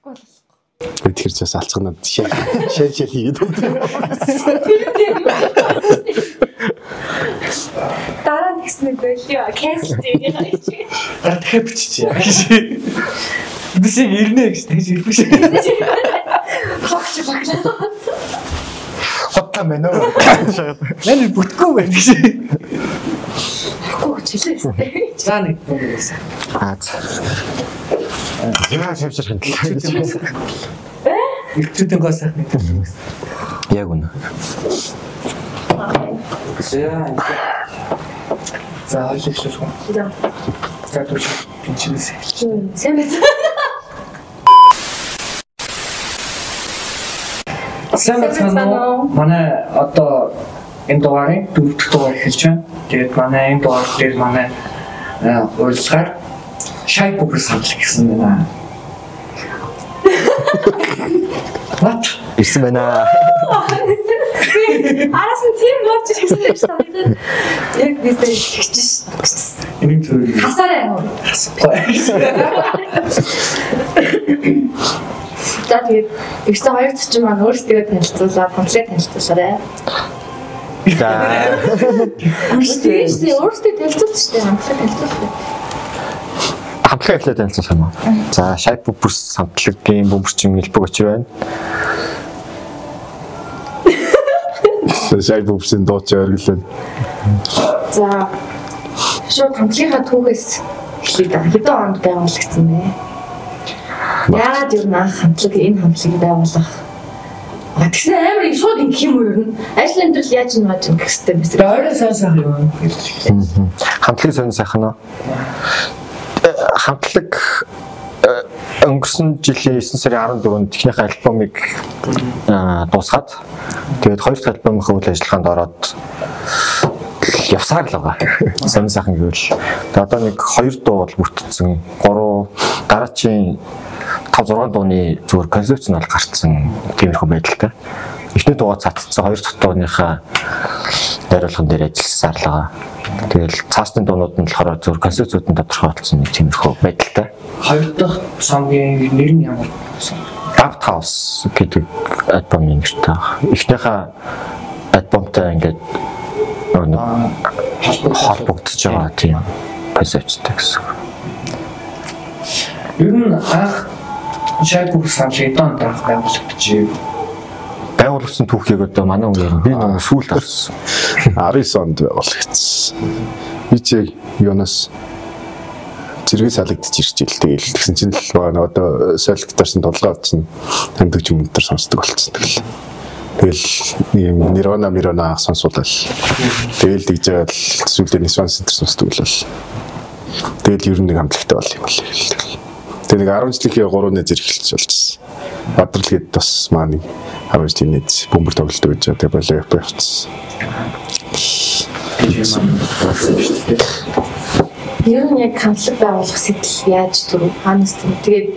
Тэгэхгүй бол Тэгэхээр ч бас алцганаад шал шал шал хийгээд байна. Дараа нь гэсэн нэг байлээ. Cancel хийгээ чи. Дараа дахиад биччихье. Бисийг ирнэ гэж тэгж иргүй шээ. Хогч баглаа. Хотлаа мэн үү. Мэн бүтггүй байх гэж. Тэгэхгүй гэж хэлээ. За нэг байсан. Аа. Яа шавширх юм. Ирчүүдийн гоо сайхан нэг юм. Яг үнэ. За. За хоёул эхлэх үү? За. За түр тэнчнээс эхэлж. Сайн байна. Сайн байна уу? Манай одоо энэ дугаарын дөрөв дэх дугаар эхэлж байна. Тэгээд манай энэ дугаар дээр манай урилгаар шай бүүхэр санал гэсэн байна. What? Ирсэн байна. Араас нь тийм болж ирсэн юм шиг санагдаад яг бисээ тэгчих ш. Энийг зүгээр Хасаарай юм. хасахгүй. За тэгээд ирсэн хоёр зочин маань өөрсдөө танилцуулаад хамтлаг танилцуулаарай. За. Тийм шүү дээ. Өөрсдөө танилцуулж шүү дээ. Хамтлаг танилцуулах. Хамтлаг эхлээд танилцуулах юм уу? За, Шай Бүүбэрс хамтлагийн бөмбөрчин Элбэг очир байна. Шай бүүбсийн дууч оргил байна. За шууд хамтлагийнхаа түүхээс эхлэе да. Хэдэн онд байгуулагдсан бэ? Яагаад ер нь анх хамтлаг энэ хамтлагийг байгуулах? А тэгсэн амар их шууд ингэх юм уу ер нь? Ажил амьдрал яаж нь мааж ингэх хэрэгтэй юм бэ? Тэгээ орой сайн сайхан юм. Хамтлагийн сонин сайхан уу? Хамтлаг өнгөрсөн жилийн 9 сарын 14-нд техникийн альбомыг дуусгаад тэгээд хоёр дахь альбомынхаа үйл ажиллагаанд ороод явсаар л байгаа. Сонин сайхан гэвэл тэгээд одоо нэг 2 дуу бол бүртгэсэн, 3 дараачийн 5 6 дууны зүгээр концепц нь бол гарцсан тиймэрхүү байдалтай. Эхний дуугаа цацсан, хоёр дахь дууныхаа найруулган дээр ажилласаар л байгаа. Тэгэл цаашдын дуунууд нь болохоор зүгээр концепцүүд нь тодорхой болсон нэг тиймэрхүү байдалтай. Хоёр дахь цомгийн нэр нь ямар байсан? Daft House гэдэг альбомын нэртэй байгаа. Эхнийхээ альбомтой ингээд нэг холбогдож байгаа тийм концепцтэй гэсэн. Ер нь анх шай бүүхэр санал хэдэн онд анх байгуулагдчихэв? Байгуулагдсан түүхийг одоо манай хүн ярина. Би нэг сүүлд харсан. 19 онд байгуулагдсан. Би чи яг юунаас зэрэг салагдчих ирж ил тэгэл тэгсэн чинь л байгаа нэг одоо солигдсон толгой чинь тамдаг юм өнтер сонсдог болцсон тэгэл. Тэгэл нэг юм Nirvana Mirona сонсуулал. Тэгэл тэгж жагаад л сүүлдээ Nissan Center сонсдог болол. Тэгэл ер нь нэг хамтлагтай бол юм бол тэгэл. Тэгээ нэг 10 жилийн 3 нэ зэрэг эхэлж болчихсон. Бадрал гээд бас маа нэг 10 жилийн нэз бөмбөр тоглолт гэж тэгээ болоо явцсан. Ер нь яг хамтлаг байгуулах сэтэл яаж төрөв? Хаанаас төрөв? Тэгээд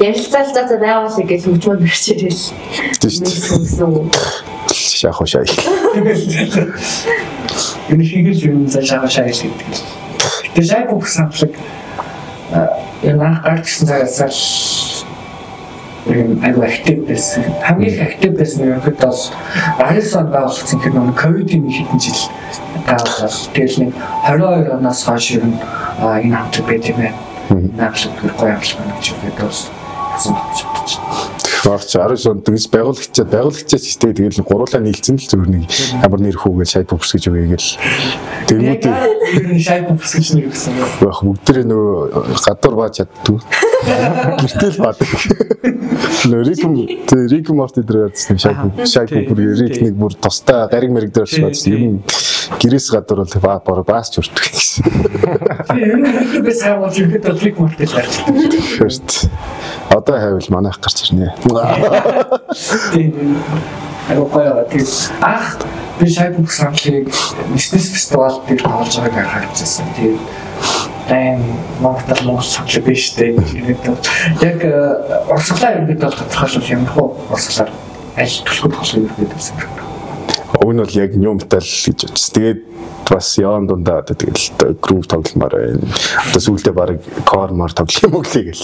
ярилцаал за за байгуулъя гэж хөгжмөө бэрч ирэл. Тийм шүү дээ. Шахуу шай. Энэ хийгэл юм за шахуу шай л гэдэг л. Гэтэ шай бүүхэр саналыг энэ анх гарч ирсэн цагаас л юм айгүй актив байсан. Хамгийн их актив байсан нь ерөнхийдөө бол 19 онд байгуулагдсан гэхэд нөгөө ковидын нэг хэдэн жил байгуулаад тэгэл нэг 22 оноос хойш ер нь энэ хамтлаг байт юм байна. Энэ хамтлаг бүр гоё хамтлаг байна гэж ерөнхийдөө бол гэсэн бодож чадчих. Багч 19 онд тэгс байгуулагчаас ихтэй тэгэл гуруулаа нийлцэн л зүгээр нэг ямар нэр хүүгээл шай бүүбс гэж үгээгээл тэгэнгүүт ер нь шай бүүбс гэж нэр өгсөн юм. Яг бүгдээрээ нөгөө гадуур бааж чаддгүй. Гэртэл баадаг. Нөгөө Рик Морти дээр ярьсан шай бүүбэр Рик нэг бүр тустай гариг мэрэг дээр очсон. Ер нь гэрээс гадуур бол баас ч өртөг гэсэн. Тийм ер нь YouTube-ээс сайн болж ерөнхийдөө Рик Морти л гарч ирсэн. Одоо хайвал манайх гарч ирнэ. Тийм. Айгуу гоё. Тэгээд анх би шай бүүх саналыг Бизнес фестивал дээр тоглож байгааг харж байсан. Тэгээд дайн Монгол санал биш дээ. Яг урсгалаа ерөнхийдөө тодорхойлвол ямар хөө урсгалаар аль түлхүү тоглох ерөнхийдөө байсан юм. Уг нь бол яг new metal гэж бодсон. Тэгээд Бас яван дундаа одоо тэгэл грув тогломоор байна. Одоо сүүлдээ баг кор мор тоглох юм уу гээл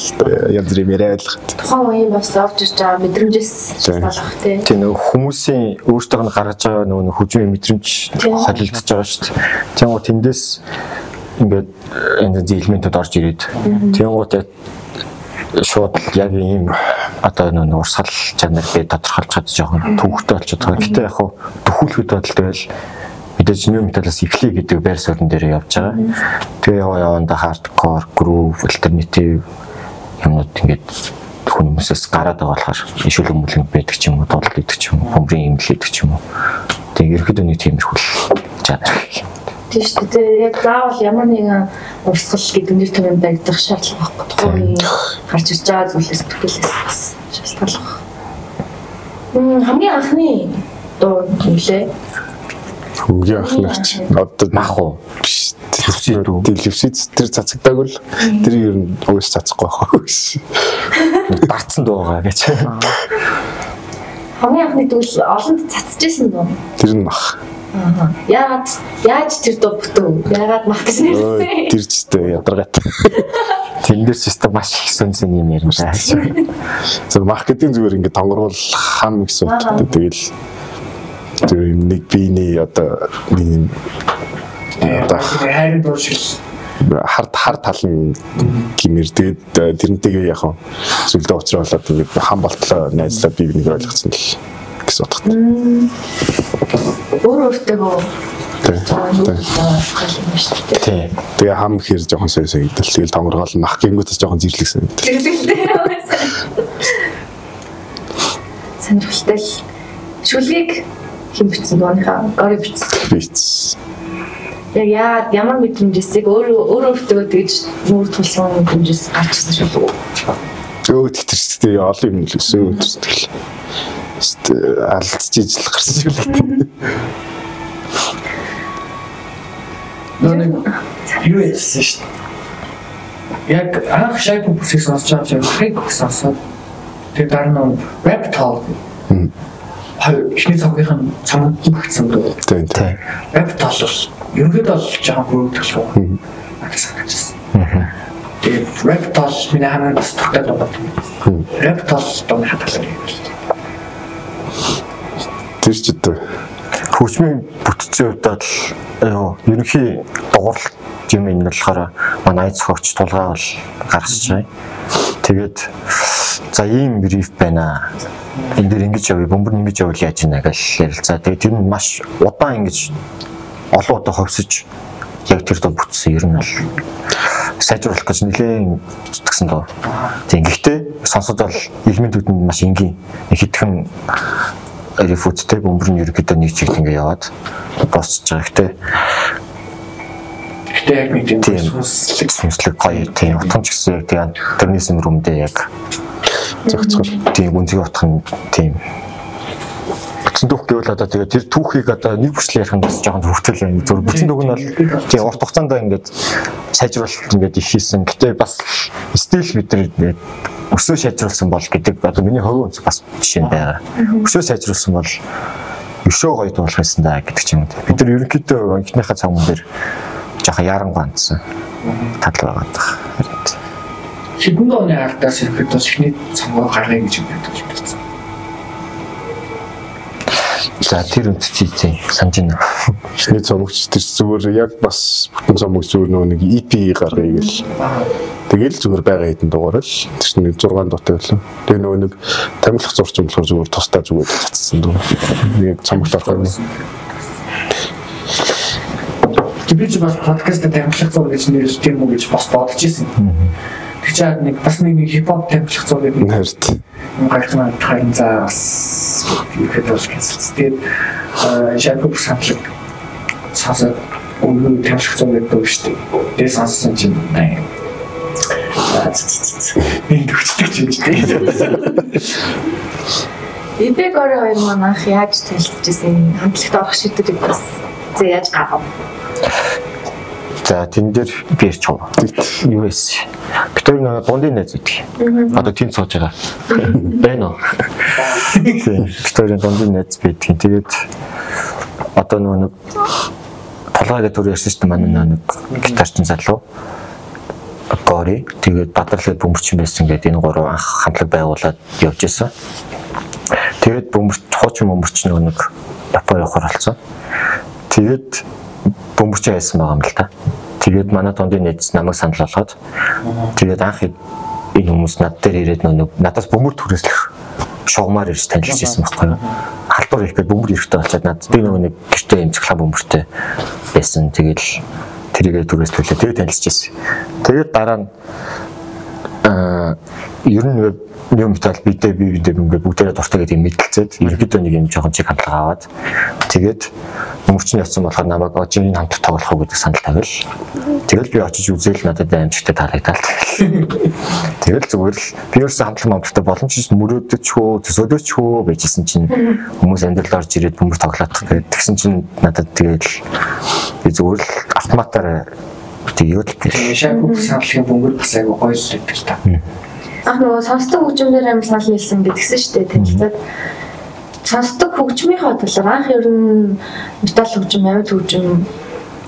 янз бүрийн яриа л. Тухайн үеийн бас орж ирж байгаа мэдрэмжээс шалтгааллах тий. Тийм нөгөө хүмүүсийн өөртөөх нь гаргаж байгаа нөгөө хөгжмийн мэдрэмж холилдож байгаа шүү дээ. Тийм гоо тэндээс ингээд янз янзын элементүүд орж ирээд тийм гоо шууд яг ийм одоо нөгөө урсгал чанар би тодорхойлж чад жоохон төвөгтэй болчиход байгаа. Гэтэ яг хуу төхүүлэхэд бол тэгэл мэдээж new metal-аас эхлэе гэдэг байр суурин дээр явж байгаа. Тэгээ яваа явандаа hardcore, groove, alternative юмнууд ингээд хүмүүсээс гараад байгаа болохоор ишүүлэг мүлэг байдаг ч юм уу, дуулал гэдэг ч юм уу, бөмбөрийн имлэл гэдэг ч юм уу. Тэгээ ерөөхдөө нэг тиймэрхүү жанр гэх юм. Тийм шүү дээ. Яг заавал ямар нэгэн урсгал гэдэг нэр томьёонд дагдах шаардлага байхгүй. Тухайн үеийн гарч ирж байгаа зүйлээс бүтээлээс бас шалтгааллах. Хамгийн анхны дуу юм лээ. Хамгийн анхны ч одоо мах уу? Биш. Левсид тэр цацагдаагүй л тэр ер нь угсаа цацахгүй байх уу гэсэн. Дарцсан дуу байгаа гэж. Хамгийн анхны дүүл олонд цацжсэн дуу. Тэр нь мах. Аа. Яагаад яаж тэр дуу бүтв? Яагаад мах гэж нэрлэсэн? Тэр ч өстэй ядаргаатай. Тэн дээр ч өстэй маш их сөн сөн юм ярина даа. Зөв мах гэдэг нь зүгээр ингээд тонгоргуул хам гэсэн утгатай. Тэгэл тэр юм нэг биений одоо нэг юм одоо хайрын дуу шиг хар хар тал нь гимэр тэгээд тэрнтэйгээ яг сүлдээ уучруулаад ингээд хам болтлоо найзлаа би нэг ойлгоцсон л гэсэн утгатай. Өөр өөртөөгөө тийм. Тэгээ хам хэр жоохон соёо санагдал. Тэгэл тонгоргоол мах гингүүтээс жоохон зэрлэг санагдал. Зэрлэгтэй. Сонирхолтой л шүлгийг хэн бичсэн дууныхаа гори бичсэн. Бичсэн. Яг яагаад ямар мэдрэмжээсийг өөр өөртөө тэгж нүүр тулсан мэдрэмжээс гарч ирсэн шүлэг үү? Өө тэр ч олон юм л өсөө тэгэл. Алдчихж л гарсан шиг л дээ. Нэг юу яжсэн шүү дээ. Яг анх Shape of Pussy сонсож байгаа чинь Craig сонсоод тэр дараа нь Rap Talk хоёр эхний цомгийнх нь цомог өгсөн дүү. Тийм тийм. Rap Talk бол ерөнхийдөө бол жоохон гүрэмтгэлгүй надад санагдчихсан. Тэгээд Rap Talk миний хамгийн бас дуртай дуу байна. Rap Talk дууны хатгалаа. Тэр ч одоо хөгжмийн бүтцийн хувьд бол ерөнхий дугуурлалт юм энэ болохоор манай зохиогч тулгаа бол гаргаж байгаа. Тэгээд за ийм бриф байна. Энэ дээр ингэж явъя, бөмбөр ингэж явбал яаж ийна гэж ярилцаа. Тэгээд тэр нь маш удаан ингэж олон удаа ховсож яг тэр дуу бүтсэн. Ер нь бол сайжруулах гэж нэлээд зүтгэсэн дуу. Тийм гэхдээ сонсод бол элементүүд нь маш энгийн. Хэдхэн рефүттэй бөмбөр нь ерөнхийдөө нэг чигт ингэ яваад дуусч байгаа. Гэхдээ яг нэг тийм сүнслэг гоё тийм утга ч гэсэн яг тийм тэрнээс рүүмдээ яг зохицгол тийм үнцгийн утга нь тийм бүтсэн түүх гэвэл одоо тэгээд тэр түүхийг одоо нэг бүрчлээ ярих нь бас жоохон төвхтэй юм. Зөв бүтсэн түүх нь бол тийм урт хугацаанд ингээд сайжруулалт ингээд их хийсэн. Гэтэ бас стил бид нар өсөө сайжруулсан бол гэдэг одоо миний хувийн өнцөг бас жишээ нь байгаа. Өсөө сайжруулсан бол өшөө гоё дуулах байсан даа гэдэг ч юм уу. Бид нар ерөнхийдөө эхнийхээ цомгон дээр жоохон яарангуй хандсан тал байгаа даа. Хэдэн дууны ардаас ерөнхийдөө эхний цомгоо гаргая гэж бодож байсан. За тэр үнцгийг санаж байна. Эхний цомогч тэр зүгээр яг бас бүтэн цомог зүгээр нөгөө нэг EP гаргая гэл. Тэгэл зүгээр байгаа хэдэн дугаар л тэр чинь нэг 6 дуутай байлаа. Тэгээ нөгөө нэг тамилах зурч юм болохоор зүгээр тусдаа зүгээр цацсан дуу. Яг цомогт орох юм. Би ч бас подкастт тамилах зур гэж нэрлэдэг юм уу гэж бас бодож ирсэн. Тэг чи нэг бас нэг хипхоп тамилах зур гэдэг нэрт юм гарсан харин за бас ихэд бол кэнселсэн. Тэгээд Shape of Pussy сонсоод өмнө тамилах зур гэдэг дуу шүү дээ. Тэгээ сонссон чинь энд өчтөг ч юм дээ. Эбэг орой хоёр маань анх яаж танилцчихсэн хамтлагт орох шийдвэрийг бас зэ яаж гаргав? За тэн дээр би ярьчих уу. Юу вэ? Бид хоёр нэг дундын найз байдаг. Одоо тэнд сууж байгаа. Байна уу? Тийм. Бид хоёрын дундын найз байдаг. Тэгээд одоо нөгөө нэг Толгой гэдэг төр ярьсан шүү дээ манай нэг гитарчин залуу. Гори тэгээд Бадрал бөмбөрчин байсан гэдэг энэ гурав анх хамтлаг байгуулад явж исэн. Тэгээд бөмбөрч хуучин бөмбөрч нэг Япон явахар болсон. Тэгээд бөмбөрчин хайсан байгаа юм л та. Тэгээд манай дундын найз намайг санал болгоод тэгээд анх энэ хүмүүс над дээр ирээд нэг надаас бөмбөр түрээслэх шугамар ирж танилцж ирсэн байхгүй юу. Халдвар их гээд бөмбөр эрэхтэй болчиход над би нөгөө нэг гэртээ юм цахилгаан бөмбөртэй байсан. Тэгээд тэрийгээ түрээслүүлээ. Тэгээд танилцж ирсэн. Тэгээд дараа нь ер нь new metal бидээ би бидээ ингээд бүгдээрээ дуртай гэдэг юм мэдлцээд ерөнхийдөө нэг юм жоохон чиг хамтлага аваад тэгээд бөмбөрчин явсан болохоор намайг энэ хамтлаг тоглох уу гэдэг санал тавиал. Тэгэл би очиж үзээл надад аимшигтай таалагдал. Тэгэл зүгээр л би ерөөсөө хамтлаг мамтлагтай боломж мөрөөдөж хөө төсөөлөж хөө байжсэн чинь хүмүүс амьдрал орж ирээд бөмбөр тоглоодох гэдэг. Тэгсэн чинь надад тэгэл би зүгээр л автоматар тэгээд л шайх хамтлагийн бөмбөр бас айгу гоё л гэдэг л та. Анх нөгөө сонсдог хөгжмөөр амар санал нийлсэн гэдгсэн шүү дээ танилцаад. Сонсдог хөгжмийнхаа талаар анх ер нь метал хөгжим, амьд хөгжим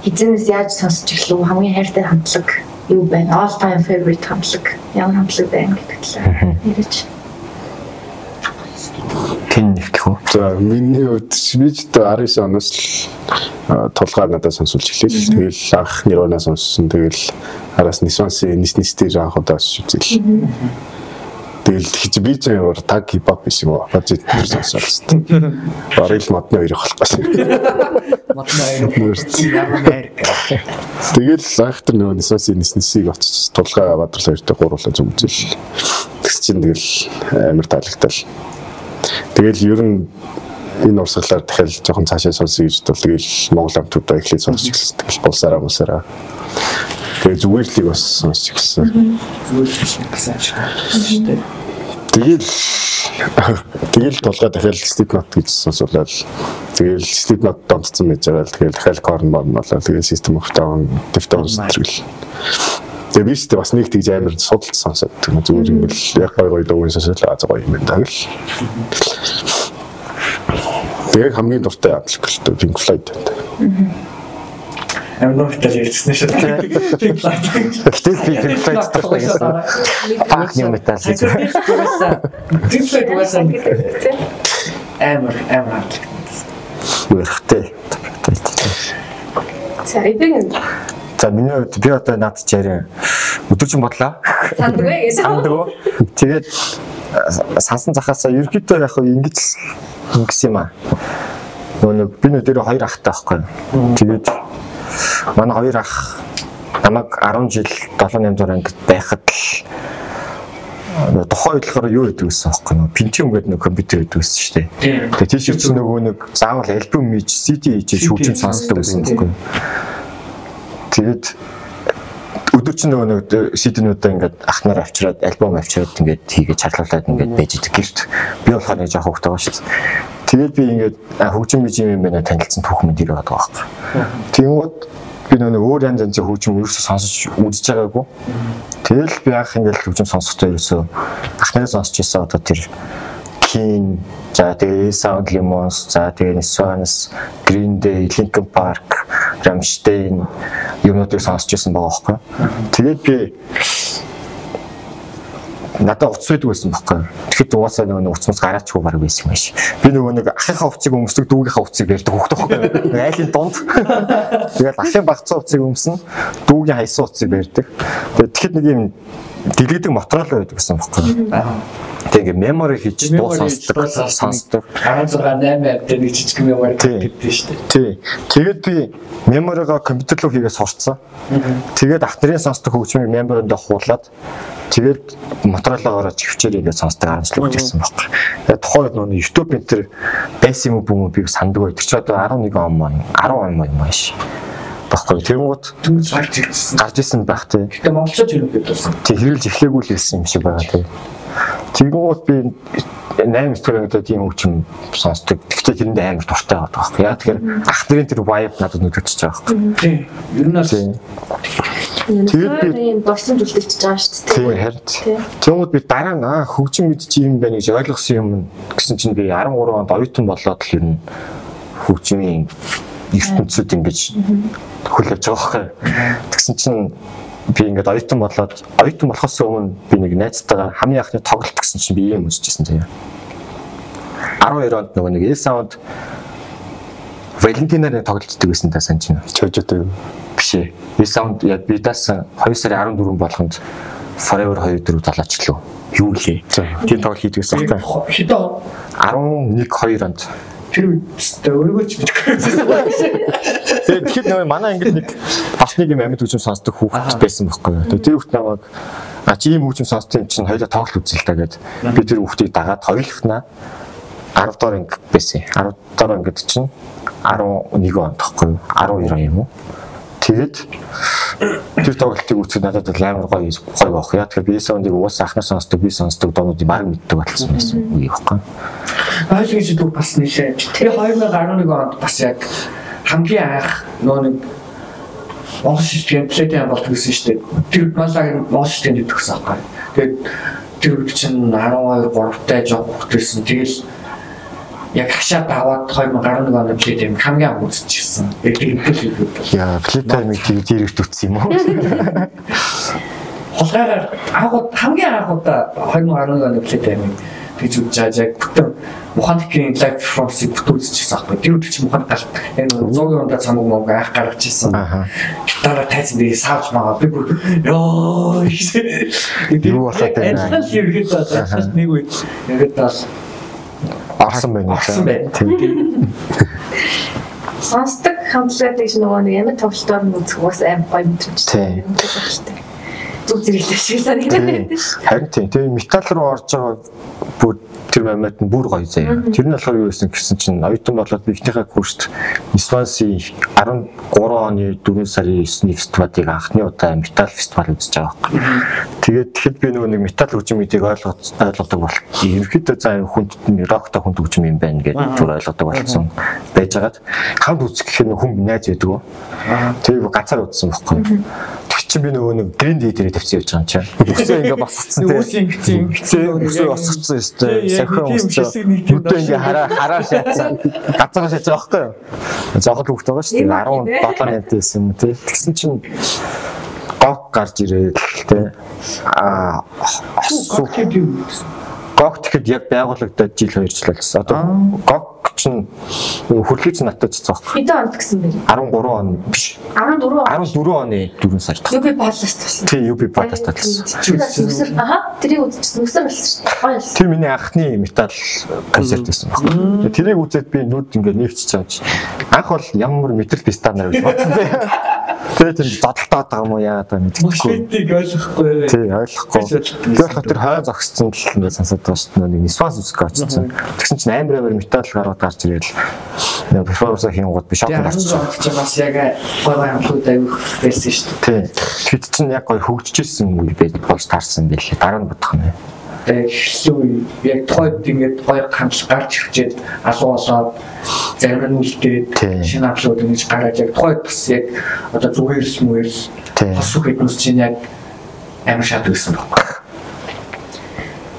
хизэнээс яаж сонсч эхлэв? Хамгийн хайртай хамтлаг юу байна? All time favorite хамтлаг ямар хамтлаг байна гэдэг талаар ярьж. Хэн нэгтгэх үү? За миний хувьд би ч 19 оноос л тулгаар надад сонсуулж эхлэв. Тэгэл анх Nirvana сонссон. Тэгэл араас Nissan-ийн Nis дээр анх удаа очиж үзэл. Тэгэл тэгж би ч ямар таг хипхоп биш юм уу? Бажет дээр сонсоол. Барыг л модны хоёрыг болох байсан. Модны хоёр. Ямар нэр. Тэгэл анх тэр нөгөө Nissan-ийн Nis-ийг очиж тулгаа Бадрал хоёртой гурлаа зүг үзэл. Тэгс чинь тэгэл амар таалагдал. Тэгэл ер нь энэ урсгалаар дахиад жоохон цаашаа сонсъё гэж бодвол тэгэл Монгол хамтуудаа эхлээд сонсч эхэлсэн. Тэгэл булсараа. Тэгээ зүгээр л бас сонсч эхэлсэн. Зүгээр л гэсэн шүү дээ. Тэгэл тулгаа дахиад Slipknot гэж сонсуулаад тэгэл Slipknot донтцсон байж байгаа л тэгэл дахиад Korn морн болоо тэгэл System of Down, Deftones гэл. Тэгээ би ч бас нэг тэгж амар судалж сонсоод зүгээр ингээл яг гой гой дуугийн сонсоод аа гоё юм байна даа гэл. Тэгээ хамгийн дуртай хамтлаг л Pink Floyd байна. Амар нөхдөж ярьсан шүү дээ. Pink Floyd. Гэтэл би Pink Floyd дуртай гэсэн. Fuck new metal гэж. Pink Floyd угаасаа амар хамтлаг. Үерхтэй. За эдгээр. За миний хувьд би одоо над чарийн өдөржин бодлоо. Сандгүй гэж. Сандгүй. Тэгээд сансан захаасаа ерөнхийдөө яг ингэж ингэсэн юм аа. Нөгөө нэг би нөө дээр хоёр ахтай байхгүй. Тэгээд манай хоёр ах намайг 10 жил 7 8 дугаар ангид байхад л тухайн үед болохоор юу гэдэг гэсэн аахгүй нөө Pentium гэдэг нэг компьютер гэдэг гэсэн шүү дээ. Тэгээд тийш чинь нөгөө нэг заавал альбом хийж CD хийж шүүгчм сонсдог гэсэн байхгүй. Тэгээд өдөр чинь нөгөө нэг CD-нүүдээ ингээд ах нар авчираад альбом авчираад ингээд хийгээд чарлуулад ингээд байж идэг гэрт. Би болохоор нэг жоох хөвгтэй байгаа шүү дээ. Тэгээд би ингээд хөгжим гэж юм байна танилцсан түүх мэд ирээд байгаа байхгүй. Тэнгүүд би нөгөө өөр янз янзын хөгжим ерөөсөө сонсож үзэж байгаагүй. Тэгэл би анх ингээд хөгжим сонсохдоо ерөөсөө ах нараа сонсч ирсэн одоо тэр Keen, за тэгээ Sound Lemons, за тэгээ Swans, Green Day, Linkin Park, Rammstein юмнуудыг сонсч ирсэн байгаа байхгүй. Тэгээд би надад утас байдаг байсан байхгүй. Тэгэхэд угаасаа нөгөө утас мус гараачгүй баг байсан юм шиг. Би нөгөө нэг ахынхаа утсыг өмсдөг, дүүгийнхаа утсыг барьдаг хөхт байхгүй. Айлын дунд. Тэгээд ахын багцсан утсыг өмснө, дүүгийн хайсан утсыг барьдаг. Тэгээд тэгэхэд нэг юм дэлгэдэг Motorola байдаг гэсэн байхгүй. Тэг ингээ memory хийж дуу сонсдог. 16 8 дээр нэг жижиг memory гэдэг шүү дээ. Тий. Тэгээд би memory-го компьютер руу хийгээ сурцсан. Тэгээд ах нарын сонсдог хөгжмийг memory-нд хуулаад тэгээд Motorola-гоор чивчээр ингээ сонсдог аранчлаг гэсэн байхгүй. Тэгээд тухайн үед нөгөө YouTube энэ төр байсан юм уу бүү би санддаг бай. Тэр чи одоо 11 он маань 10 он маань маш. Баггүй. Тэнгууд түнж гарч ирсэн. Гарч ирсэн байх тий. Гэтэ монголчууд хэрэглээд байсан. Тий, хэрэглэж эхлээгүй л байсан юм шиг байгаа тий. Тэнгууд би 8 дэх ангид тийм хөгжим сонсдог. Гэхдээ тэрэнд амар дуртай байгаа байхгүй. Яг тэгэхээр ах нарын тэр vibe надад нөлөөлчихөж байгаа байхгүй. Тий. Ер нь бол Тэгээд би ийм дурсан зүйлдэлчихэж байгаа шүү дээ. Тий, харин. Тэнгууд би дараа нь хөгжим мэдчих юм байна гэж ойлгосон юм гэсэн чинь би 13 онд оюутан болоод л ер нь хөгжмийн ертөнцид ингэж хөл явж байгаа байхгүй. Тэгсэн чинь би ингээд оюутан болоод оюутан болохоос өмнө би нэг найзтайгаа хамгийн анхны тоглолт гэсэн чинь би ийм үзчихсэн заяа. 12 онд нөгөө нэг L-Sound Валентинаар тоглолтдог байсан та санаж байна. Чожоотой юу? Биш ээ. L-Sound яг би даасан 2 сарын 14 болгонд Forever 2 4 залаачлаа. Юу лээ? Тийм тоглолт хийдэг байсан байхгүй. Хэдэн 11 2 онд. Тэр үед өөрийгөө ч мэдэхгүй. Тэгээд тэгэхэд нөгөө манай ангид нэг бас нэг юм амьд хөгжим сонсдог хүүхэд байсан байхгүй юу. Тэгээд тэр хүүхэд намайг а чи ийм хөгжим сонсдог юм чинь хоёулаа тоглолт үзэл та гэд би тэр хүүхдийг дагаад хоёулахнаа 10 дугаар анги байсан. 10 дугаар ангид чинь 11 онд байхгүй юу? 12 он юм уу? Тэгээд тэр тоглолтыг үзэхэд надад бол амар гоё гоё байх. Яа тэгэхээр би саундыг уусаа анхнаар сонсдог, би сонсдог дуунуудыг баг мэддэг болсон байсан үе байхгүй. Ойлгож идэг бас нэлээ. Тэгээ 2011 онд бас яг хамгийн анх нөгөө нэг Монгол шилжлэгийн Playtime болдог гэсэн шүү дээ. Тэр малаг Монгол шилжлэгэнд төгссөн байхгүй. Тэгээд тэр үед чинь 12 3-тай жоох хүүхэд байсан. Тэгэл яг хашаа даваад 2011 оны Playtime хамгийн анх үзчихсэн. Яг тэр л үү. Яа, Playtime-ыг тэр их үзсэн юм уу? Хулгайгаар анх хамгийн анх удаа 2011 оны Playtime-ыг тэгж үзэж яг бүтэн Муханикийн live performance-ыг бүтэн үзчихсэн аахгүй. Тэр үед чинь Муханик гал яг 100-ийн ундаа цамаг мөнгө анх гаргаж ирсэн. Гитараа тайзан дээр саавч магаа би бүр ёо юу болоод байна. Адилхан л ерөөдөө адилхан нэг үед ерөөдөө бол орсон байна. Орсон байна. Сонсдог хамтлагыг чинь нөгөө нэг ямар тоглолтоор нь үзэх уус аим гоё мэдрэмж. Тийм. Зүг зэрэглээ шиг санагдаад байдаг ш. Харин тийм. Тэгээ металл руу орж байгаа бүр тэр момент нь бүр гоё заяа. Тэр нь болохоор юу байсан гэсэн чинь оюутан болоод би эхнийхээ курст Swansea 13 оны 4 сарын 9-ний фестивалыг анхны удаа металл фестивал үзэж байгаа байхгүй. Тэгээд тэгэхэд би нөгөө нэг металл хөгжим гэдгийг ойлгодог бол ерөнхийдөө за хүнд роктой хүнд хөгжим юм байна гэж зүр ойлгодог болсон байжгаад хамт үзэх гэхээр хүн найз байдаг. Тэр ганцаар үзсэн байхгүй. Тэг чи би нөгөө нэг Green Day дээр тавьсан явж байгаа юм чинь. Өсөө ингээ босгоцсон тийм. Өсөө ингэсэн. Өсөө босгоцсон өстэй. Сахио өмссөн. Нүдээ ингээ хараа шаацсан. Ганцаараа шааж байгаа байхгүй юу? Жохон хүүхэд байгаа шүү дээ. 17 8 байсан юм тий. Тэгсэн чинь гок гарч ирээд тий. Аа гок тэгэхэд яг байгуулагдаад жил 2 жил болсон. Одоо гок чинь хөрлөж натаж цоох. Хэдэн онд гэсэн бэ? 13 он биш. 14 он. 14 оны 4 сард. UB Palace болсон. Тий, UB Palace болсон. Аха, тэрийг үзчихсэн. Нүсэр болсон шүү дээ. Гоё болсон. Тэр миний анхны металл концерт байсан байхгүй. Тэрийг үзээд би нүд ингээд нэгтчихэж байгаа чи. Анх бол ямар метал пистанаар гэж бодсон тий. Тэгээд тэр зодолтоод байгаа юм уу яагаад байгаа мэдэхгүй. Мөшөдийг ойлгохгүй. Тий, ойлгохгүй. Би болохоор тэр хой зогссон л ингээд сонсоод байгаа шүү дээ. Нэг Swans үзэх гэж очсон. Тэгсэн чинь амар металл гараад гарч ирэл перформанс хийнгууд би шоконд орсон. Чи бас яг гой гой амлууд авих байсан шүү дээ. Тий. Тэгэд чинь яг гой хөгжижсэн үе болж таарсан байлээ. Дараа нь бодох нь. Тэгээд эхлэн үе яг тухайд ингээд гоё хамтлаг гарч ирчээд алуу болоод зарим нь үлдээд шинэ амтлууд ингэж гараад яг тухайд бас яг одоо зүгээр л мүгэл хос үхэднээс чинь яг амар шат байсан байхгүй.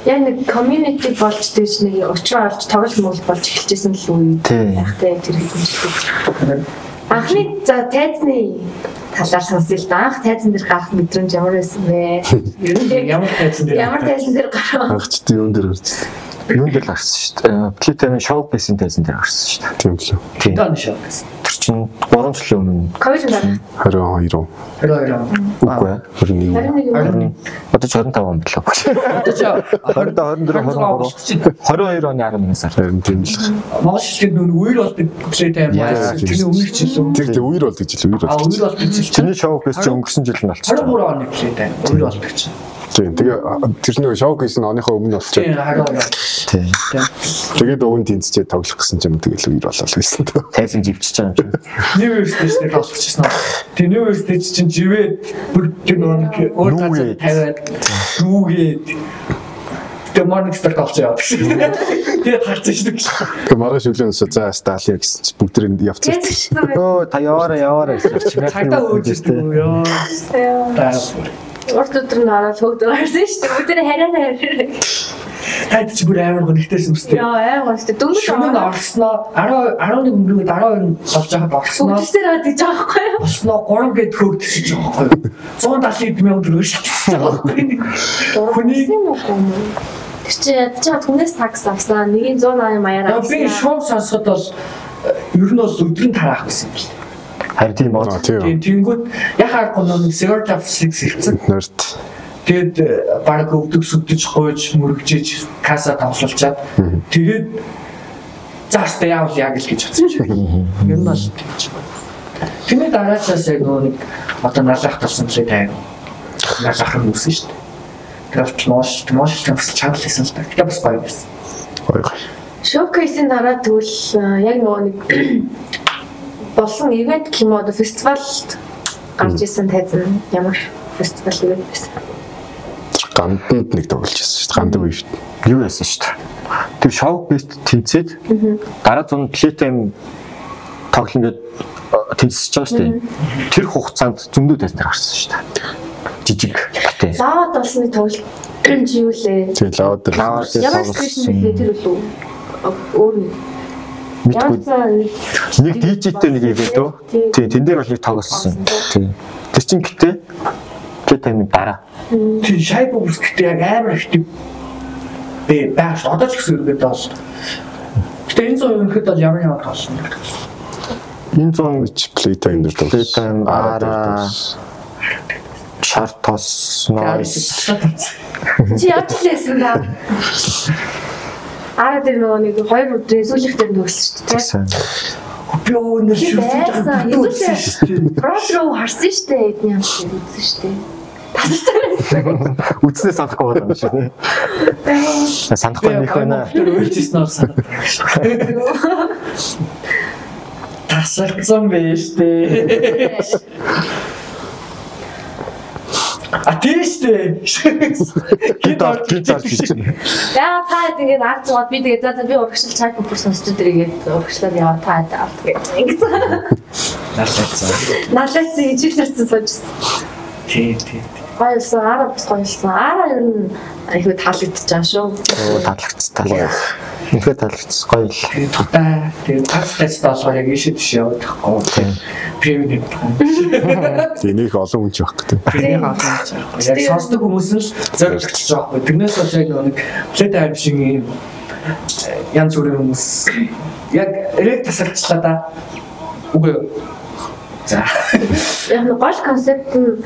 Яг нэг community болж дэж нэг учраа олж тоглолт мөл болж эхэлжсэн л үе байхтай тэр хэдэн жил. Анхны за тайзны талаар сонсъё л да. Анх тайзан дээр гарах мэдрэмж ямар байсан бэ? Ямар тайзан дээр? Ямар тайзан дээр гарав? Анх ч юун дээр гарсан. Юун дээр гарсан шүү дээ. Playtime show байсан тайзан дээр гарсан шүү дээ. Тийм л үү. Тийм. Хэдэн шоу байсан? Тэр чинь 3 жилийн өмнө. Ковид дараа. 22. 22. Үгүй ээ. 21. 21. Одоо ч 25 он билүү. Одоо ч 22 24 23 22 оны 11 сард. Харин тийм л. Монгол шилдэг нүүн үер болдог Playtime байсан. Тэрний өмнөх жил үү? Тэр тийм үер болдог жил, үер болдог. Үер болдог жил. Тэрний шоу гэсэн чинь өнгөрсөн жил нь болчихсон. 23 оны Playtime үер болдог чинь. Тийм. Тэгээ тэр нэг шоу гэсэн оныхоо өмнө болчиход. Тийм 22. Тийм. Тэгээд өвөн тэнцчээ тоглох гэсэн юм тэгэл үер болол байсан. Тайзан живчихэж байгаа юм чинь. New Year's Day дээр тоглочихсон. Тэгээ New Year's Day чинь живээд бүр тэр нэг өөр газар тавиад рүүгээд тэгээ Morning Star тоглож яваад гэсэн. Тэгээд харцсан шүү дээ. Тэгээ маргааш өглөөнөөс за сталия гэсэн чи бүгд тэр явцсан. Өө та яваараа яваараа гэсэн. Цагдаа өөж ирдэг үү ёо. Урт өдөр нь ороод хөөгд гарсан шүү дээ. Бүгд хараа хараа. Таад чи бүр амар гонхтойсэн юм сте. Яа, амар гонхтой. Дөнгөж шөнө нь орсноо 10 11 өнгөрөөд 12 болж байхад орсноо. Бүгдсээр аваад гэж байгаа байхгүй юу? Орсноо 3 гэд хөөгдөж байгаа байхгүй юу? 170 мянган төгрөг шатчихсан байгаа байхгүй юу? Хүний тэр чи ядчаад хүнээс такс авсан. Нэгийг 180 маяар авсан. Би шуум сонсоход бол ер нь бол өдөр нь тараах гэсэн юм бэл. Харин тийм бод. Тийм тэнгүүт яхаа аргагүй нэг Cigarette of Six ирсэн. Нэрт. Тэгээд баг өвдөг сүдэж гуйж мөрөгжиж касса тоглолчаад тэгээд заастай яавал яг л гэж бодсон чинь. Ер нь бол тэгж. Тэрний дараачаас яг нөгөө нэг одоо налах болсон лээ тайв. Налах юм үсэн шүү дээ. Тэр бол мош бас чанал хийсэн л та. Гэтэ бас гоё байсан. Гоё. Showcase-ийн дараа тэгвэл яг нөгөө нэг болсон ивент гэх юм уу фестивалд гарч исэн тайз нь ямар фестивал ивент байсан? Ганданд нэг тоглож байсан шүү дээ. Гандан үе шүү дээ. Юу байсан шүү дээ. Тэр шоу-бест тэнцээд дараа зун Playtime тоглоно гэд тэнцсэж байгаа шүү дээ. Тэр хугацаанд зөндөө тайз нар гарсан шүү дээ. Жижиг батэ. Лавад болсон нэг тоглолт чи юу лээ? Тийм лавад дээр. Ямар скрин лээ тэр үлээ? Өөр нь. Мэдгүй. Нэг DJ-тэй нэг ивент үү? Тийм, тэн дээр бол нэг тоглосон. Тийм. Тэр чин гэтээ Playtime-ийн дараа. Тийм, шайб бүс гэтээ яг амар ихтэй бэ байх шүү. Одоо ч гэсэн ерөөдөө бол. Гэтэ энэ зуун ерөнхийдөө бол ямар ямар тоглосон юм бэ? Энэ зуун Playtime дээр тоглосон. Playtime, Ara, Chartos, Noise. Чи яаж лээсэн да? Ара дээр нөгөө нэг хоёр өдрийн сүүлийнх дээр төгссөн шүү дээ. Би өнөр шүрсэн. Front row харсан шүү дээ. Эдний хамт үзсэн шүү дээ. Тасарсан. Үзнээ санахгүй байгаа юм шиг. Санахгүй нөх байна. Тэр уйлжсэн нь санаад. Тасарсан байж дээ. А тийм шүү дээ. Гинт орж чинь. Яа та тэгээд ард зугаад би тэгээд за би урагшил чай попер сонсч дэргээд урагшлаад яваа та авт гээд ингэсэн. Налайцсан. Налайцсан хичээлэрсэн суужсэн. Тийм тийм. Гоёлсон, ара бас гоёлсон. Ара ер нь айгүй таалагдчихж байгаа шүү. Оо таалагдсан. Үнэхээр таалагдсан. Гоё л. Тэгээд тухтай тэгээд тастай болохоор яг ийшээ тийш яваад тахгүй. Премиум юм байна. Тийм нэг олон хүн ч байхгүй тийм. Тийм олон хүн ч байхгүй. Яг сонсдог хүмүүс нь л зоригдож байгаа байхгүй. Тэрнээс бол яг нэг Playtime шиг юм янз бүрийн хүмүүс яг рэг тасалчлаа да. Үгүй юу? За. Яг нэг гол концепт нь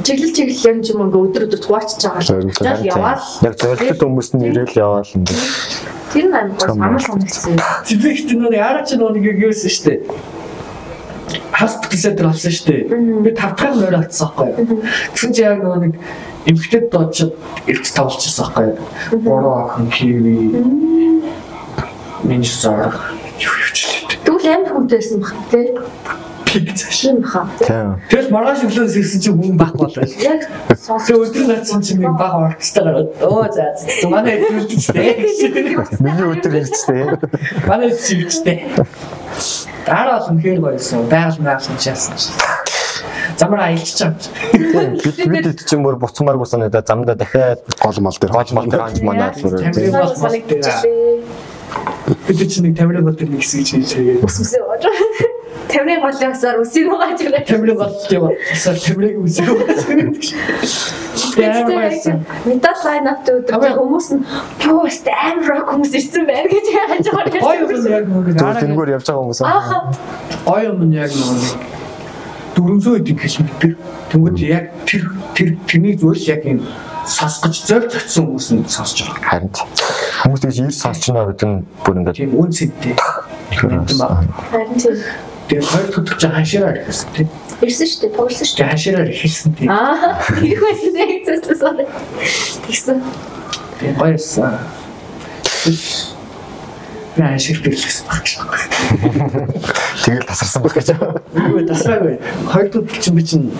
чиглэл юм ч юм ингээ өдөр өдөр хуваачиж байгаа л яваал. Яг зорилттой хүмүүс нь ирээл яваал ингээ. Тэр нь амар гол амар санагдсан. Тэтгэх нөө яараа чи нөө нэг юусэн штэ. Hospital center болсон штэ. Би 5 дахь нойр алдсан байхгүй юу. Тэгсэн чи яг нөө нэг эмгтээд доочод ирж тавлчихсан байхгүй юу. 3 охин киви. Минь зорох юу юучлээ. Тэгвэл амар хүнтэй байсан баг тий. Пик цааш. Тийм баха. Тийм. Тэгэл маргааш өглөөс ирсэн чинь хүн байхгүй болоо. Яг сонсож өдөр натсан чинь нэг бага оркестр гараад өө за за манай өдөр ирчихтэй. Миний өдөр ирчихтэй. Манай өдөр ирчихтэй. Дараа бол үнэхээр гоёсэн. Байгаль магаал чаасан шээ. Замаар аялчих юм. Тийм бид чинь бүр буцмааргүй санагдаа замдаа дахиад гол мал дээр анж манаа л бүр. Бид чинь нэг тамирын гол дээр нэг хэсэг хийж тэгээд үсээ яваад. Тамирын голын асаар үсийг нугааж ирээ. Тамирын гол яваа. Асаар тамирыг үсээ угааж ирээ. Метал лайн апт өдөр хүмүүс нь юу өстө амар рок хүмүүс ирсэн байна гэж яаж байгаа юм. Гоё юм яг нэг тэрнгээр явж байгаа хүмүүс. Гоё юм яг нэг 400 хэдэн километр. Тэнгүүд яг тэр тэрнийг зүгээр л яг юм сонсгож зорж очсон хүмүүс нь сонсож байгаа. Харин хүмүүс тэгж ирж сонсч байна гэдэг нь бүр ингээд тийм үн цэнтэй. Харин тийм. Тэгээд хоёр дахь өдөр чинь хашираар ирсэн тийм. Ирсэн шүү дээ, тоглосон шүү дээ. Хашираар эхэлсэн тийм. Аа, ирэх байсан яг зүслээс тэгсэн. Тийм гоёсэн. Би хашир бирлсэн баг гэж. Тэгэл тасарсан баг гэж. Үгүй тасраагүй. Хоёр дахь өдөр чинь би чинь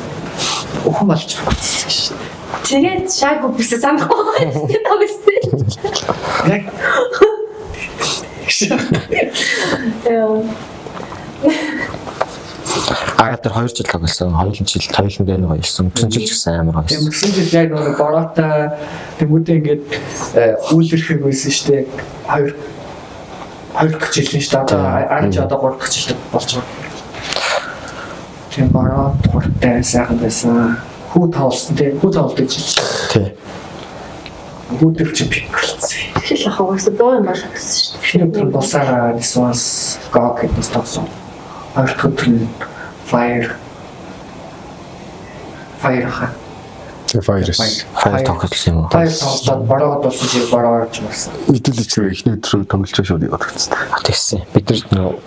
өхөн болж байгаа шүү дээ. Тэгээд шаг үпсээ санахгүй байсан тоглосон. Яг. Яа. Ага тэр 2 жил тоглосон. 2 жил хоёуланд энэ гоёлсон. Өнгөрсөн жил ч гэсэн амар гоёсон. Өнгөрсөн жил яг нөгөө бороотой тэнгуүдээ ингээд үйл эрхэг байсан шүү дээ. 2 дахь жил нь шүү дээ. Одоо 10 жил одоо 3 дахь жил болж байгаа. Тийм бороо хурдтай сайхан байсан. Хүү тоглосон тийм хүү тоглодог жил. Тий. Хүү төр чи пик болсон. Хэл ах угаасаа дуу юм аа гэсэн шүү дээ. Эхний өдөр болсараа Niswas Gog гэдээс тоглосон. Хоёр дахь өдөр нь Fire ха. Fire. Fire тоглосон юм уу? Fire тоглоод бороод болсон шиг бороо орж ирсэн. Хэдүүлээ чи эхний өдрөө тоглож шууд яваад гэсэн. Тэгсэн. Бид нар нөө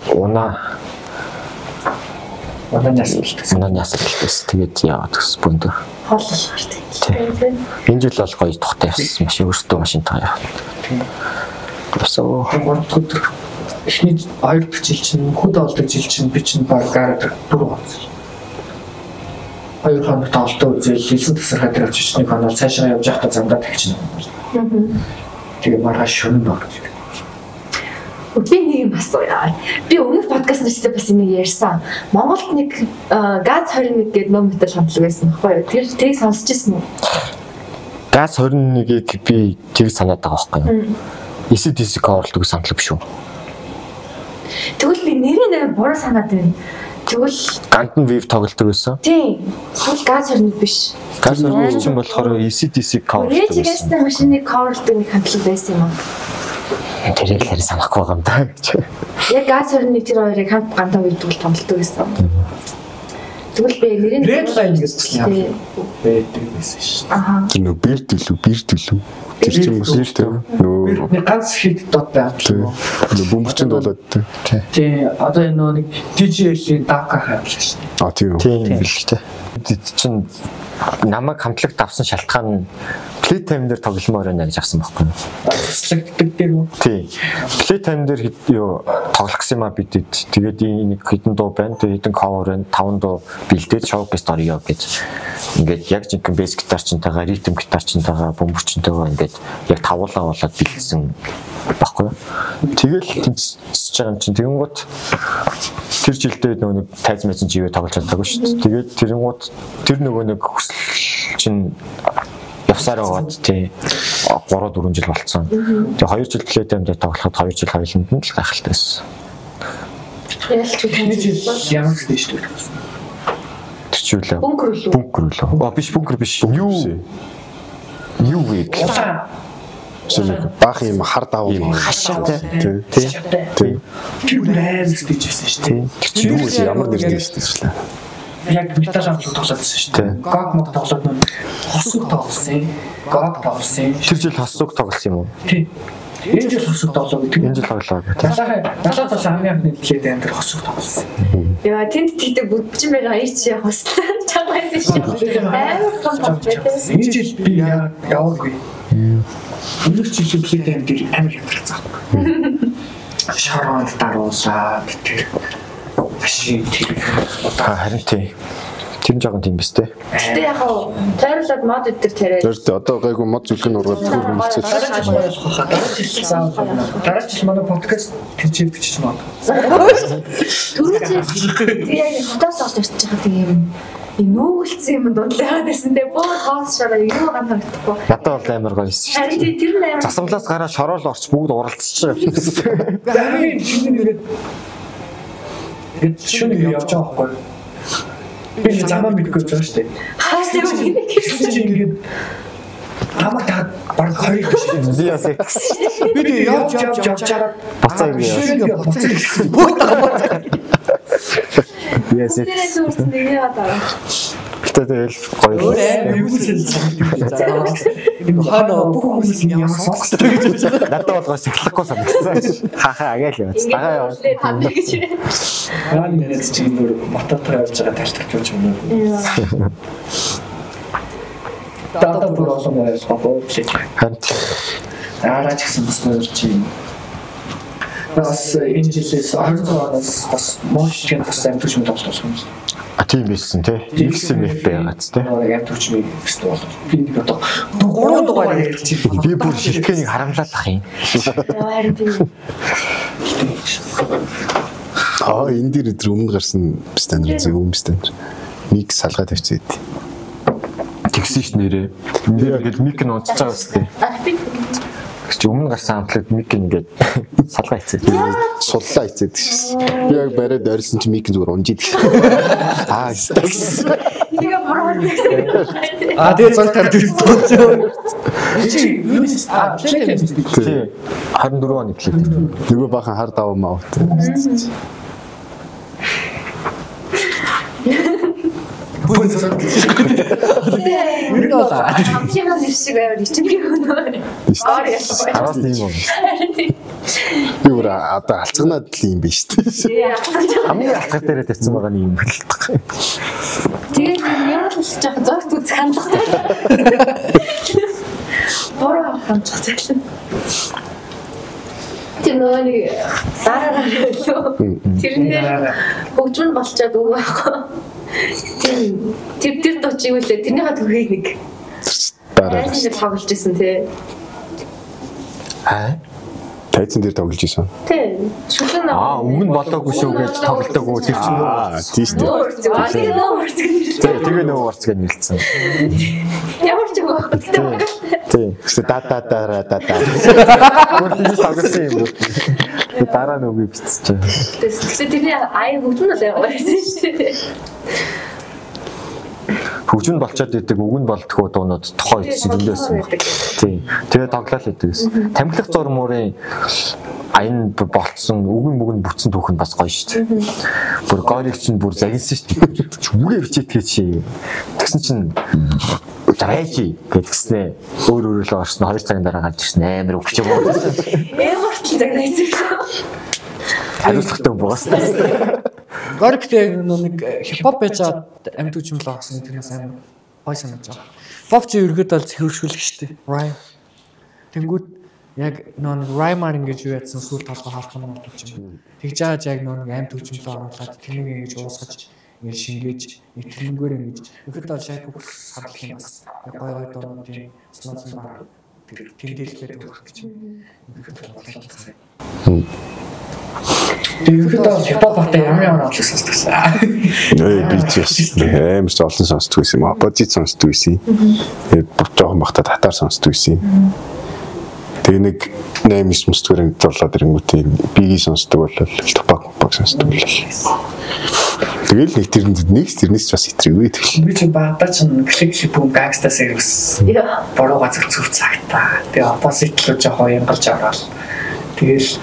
Унааны асуудал. Унааны асуудал байсан. Тэгээд яваад гэсэн бүндөө. Хооллол гардаг. Тийм. Энэ жил бол гоё тухтай явсан. Машин өөртөө машинтайгаа яваад. Тийм. Явсан. Гурав дахь өдөр эхний хоёр дахь жил чинь хүү тоглодог жил чинь би чинь баг гараад 4 хоног. 2 хоног тоглолтоо үзэл элсэн тасархай дээр очиж нэг хоног цаашаа явж байхдаа замдаа тавьчихна. Тэгээ маргааш шөнө орж. Би нэг юм асууя. Би өмнөх подкаст нэрсээ бас энийг ярьсан. Монголд нэг Газ 21 гэдэг ном метал хамтлаг байсан байхгүй юу? Тэр тэрийг сонсч ирсэн үү? Газ 21-ийг би тэр санаад байгаа байхгүй юу? ACDC cover-лдог самтлаг биш үү? Тэгвэл би нэрийг нэр буруу санаад байна. Тэгвэл Gundam Wave тоглолдог байсан. Тийм. Тэгвэл Газ 21 биш. Газ 21 чинь болохоор ACDC cover-лдог Rage байсан. Against the Machine-ийг cover-лдог нэг хамтлаг байсан юм аа. Тэрийг л харин санахгүй байгаа юм да гэж. Яг Газ 21 тэр хоёрыг хамт Gundam Wave тэгвэл тоглолдог байсан. Тэгвэл би нэрийг Red Line гэж болсон юм. Байдаг байсан шүү. Аха. Тэр нөө бирд илүү бирд илүү. Тэр чинь бас Бирд. нөө Нэг ганц хит дот байх юм. нөө бөмбөрчөнд болоод тий. Тийм. Одоо энэ нөө нэг DJL-ийн Daka хамтлаг шүү. А тийм үү. Тийм бил л тэ. Тэд чинь намайг хамтлаг давсан шалтгаан нь Playtime дээр тогломоор байна гэж авсан байхгүй юу? Туслагддаг дээр үү? Тийм. Playtime дээр юу тоглох гэсэн юм а бидэд. Тэгээд энэ нэг хэдэн дуу байна. Тэгээд хэдэн cover байна. 5 дуу бэлдээд showcase орё гэж. Ингээд яг жинхэнэ bass гитарчинтайгаа, rhythm гитарчинтайгаа, бөмбөрчинтайгаа ингээд яг тавуулаа болоод бэлдсэн байхгүй юу? Тэгэл тэнцэж байгаа юм чинь тэгэнгүүт тэр жилдээ нөгөө нэг тайз майзан живээ тоглож чадаагүй шүү дээ. Тэгээд тэрэнгүүт тэр нөгөө нэг хүсэл чинь явсаар байгаад тий 3 4 жил болцсон. Тэгээ 2 жил Playtime дээр тоглоход 2 жил хоёуланд нь л гайхалтай байсан. Ялч Эхний жил ямар ч дэвш дээ. Тэр чинь үлээ. Бункер үлээ. Бункер үлээ. Аа биш бункер биш. Юу юу вэ? Улаан Нэг баах юм хар давуу Ийм хашаатай. Тий. Тий. Тий. Тэр амар дэвш байсан шүү дээ. Тэр чинь Юу вэ? Ямар нэр дэвш дээ. Яг метал хамтлаг тоглоод байсан шүү дээ. Гог мог тоглоод нөө хосуг тоглосон. Гог тоглосон. Тэр жил хосуг тоглосон юм уу? Тийм. Энэ жил хосуг тоглоо гэдэг. Энэ жил тоглоо гэх. Тий. Далаа бас хамгийн анхны плей дээр хосуг тоглосон. Яа тэнд тэгтээ бүдчин барай ич явах хэвээр чамайсан шүү дээ. Амар том том байсан. Энэ жил би яваагүй. Өмнөх жилийн плей дээр амар ядарсан. Шоронд даруулаад тэр машин тэр Харин тий. Тэр нь жоохон тийм биз дээ. Гэтэ яг хав тойруулаад мод өдр тариад. Тэр тий одоо гайгүй мод зүлэг нь ургаад түр хэмэлцэл. Дараа жил болох хаа. Дараа жил заавал. Дараа жил манай подкаст тэнцээ бичиж магадгүй. Түрүү жил тэг яг хотоос олж очиж байгаа тийм юм нүүгэлцсэн юм дундлаад байсан те боо хоос шараа юу ган харагдахгүй. Надад бол амар гоё байсан шүү. Харин тий тэр нь амар Засамлаас гараа шороол орч бүгд уралдчихж байгаа юм шиг. Хамгийн шинэ нэрэд ингээд шөнө явж байгаа байхгүй. Би л замаа мэдгүй байж байгаа шүү дээ. хаас юм Тэгсэн чинь ингээд намайг та баг 20 биш. Би бас яг Би тэгээ явж явж явж чараад буцаа ирээ. шөнө буцаа ирсэн. Бүгд байгаа. Би бас яг Тэр зүрсэн нэг яа даа. Гэтэ тэгэл гоё. Өөр амар юу л санагдав. Энэ Хаана бүх хүмүүс нь ямар сонгоцтой гэж бодож байгаа. Надад бол гоё сэхлэхгүй санагдсан. Хахаа агаал яваац. Дагаа яваа. Ингээд та нар гэж. Хаана нэрэд чинь нөр мототор явж байгаа талтарч юм уу. Дата бүр олон ойлгохгүй. Харин Араач гэсэн бас гоё чи. Бас энэ жилээс 26 оноос бас мош гэх бас амт хүчмэн тоглох юм. А тийм байсан тий. XMF байгааз тий. Нэг амт хүчмэн фестивал. Би нэг одоо 3 дугаар ярьж байна. Би бүр шилтгэнийг харамлаад ах юм. Яа харин би Аа энэ дээр өдр өмнө гарсан стандарт зөв өмнө стандарт. Мик салгаа тавьчихсан байт. Тэгсэн ш нэрээ. Энэ дээр ингээд мик нь унцж байгаа үстэй. Чи өмнө гарсан хамтлагт мик ингээд салгаа хийцээ. Суллаа хийцээд шээ. Би яг бариад ойрсон чи мик зүгээр унжид. Аа стакс. Тэгээ буруу. Аа тэгээ зураг тавьж ирсэн. Чи юу нэ аа плей юм шүү дээ. 24 оны плей. Нөгөө бахан хар даваа маавт. Бүр зураг гэж. Юу нэ хамтлагийн нэр шиг амар ичимхий хөнөө. Араас тийм юм. Би бүр одоо алцганаад л юм биш үү? Хамгийн алцгах дээрээ тавьсан байгаа нэг юм л тах. Тэгээд ямар л жоохон зогт үзэх хандлагатай. Буруу хандчих цаглаа. Тэр нөгөө нэг дараараа лөө. Тэрнээр хөгжмөн болчоод үг байхгүй. Тэр тэр дуу чи юу лээ? Тэрнийхээ төгөөг нэг дараараа тоглож исэн тий. Аа? Тайзан дээр тоглож исэн. Тий. Шүлэн аа үг нь болоогүй шүү гэж тоглолтоогүй тэр чинь аа тийм шүү дээ. Тэгээ нөө орц гэж нэрлсэн. Тэгээ нөө орц гэж нэрлсэн. Ямар ч үг байхгүй. Тий. Тэгсэн да да да да да. Бүр тийж тоглосон юм уу? Тэгээ дараа нь үгүй биччихэ. Тэгсэн тэрний аян хөгжим нь бол амар байсан шүү дээ. Хөгжим болчоод идэг, үг нь болдгоо дуунууд тухайн үед зөндөөсөн баг. Тийм. Тэгээ тоглоал идэг гэсэн. Тамхилах зур муурын аян болцсон, үг нь мүг нь бүтсэн түүх нь бас гоё шүү дээ. Бүр гориг чинь бүр загинсан шүү дээ. Үгээ бичээдгээ чи. Тэгсэн чинь байж гэдгснээ өөр өөрөөлөө орсон 2 цагийн дараа гарч ирсэн амар үг чиг. Амар ч загнайсан шүү. Хариуцлагатай богоос. Гориктэй нэг хипхоп байж аваад амьд хүчмэл орсон тэрнээс амар гой санагдаж байгаа. Хипхоп чи ерөөдөө бол зэвэршүүлэх шүү дээ. Rhyme. Тэнгүүд яг нөө rhyme-аар ингэж юу ядсан сүүл толгой хаалх юм болж юм. Тэгж ааж яг нөө нэг амьд хүчмэл оруулаад тэрнийг ингэж уусгаж ингэж шингээж тэрнгээр ингэж ерөөдөө бол шайп хадлах юм бас. Гой гой дуунуудын слоцон баг тэмдэглэлтэй өгөх гэж юм. Ерөнхийдөө хипхоп батаа ямар ямар олон сонсдог гэсэн. Би ч бас амар ч олон сонсдог байсан юм. Оппозит сонсдог байсан. Тэгээд жоохон бахта татар сонсдог байсан. Тэгээ нэг 8 9 мөсдгөр ангид болоод ирэнгүүтээ биги сонсдог болол Tupac Tupac сонсдог болол. Тэгэл нэг тэрэнд нэг тэрнээс ч бас итрээгүй тэгэл. Би ч баадаа ч клик клип бум гангста сервис. Буруу газар зүв цагтаа. Тэгээ оппозит руу жоохон янгалж ороод. Тэгэл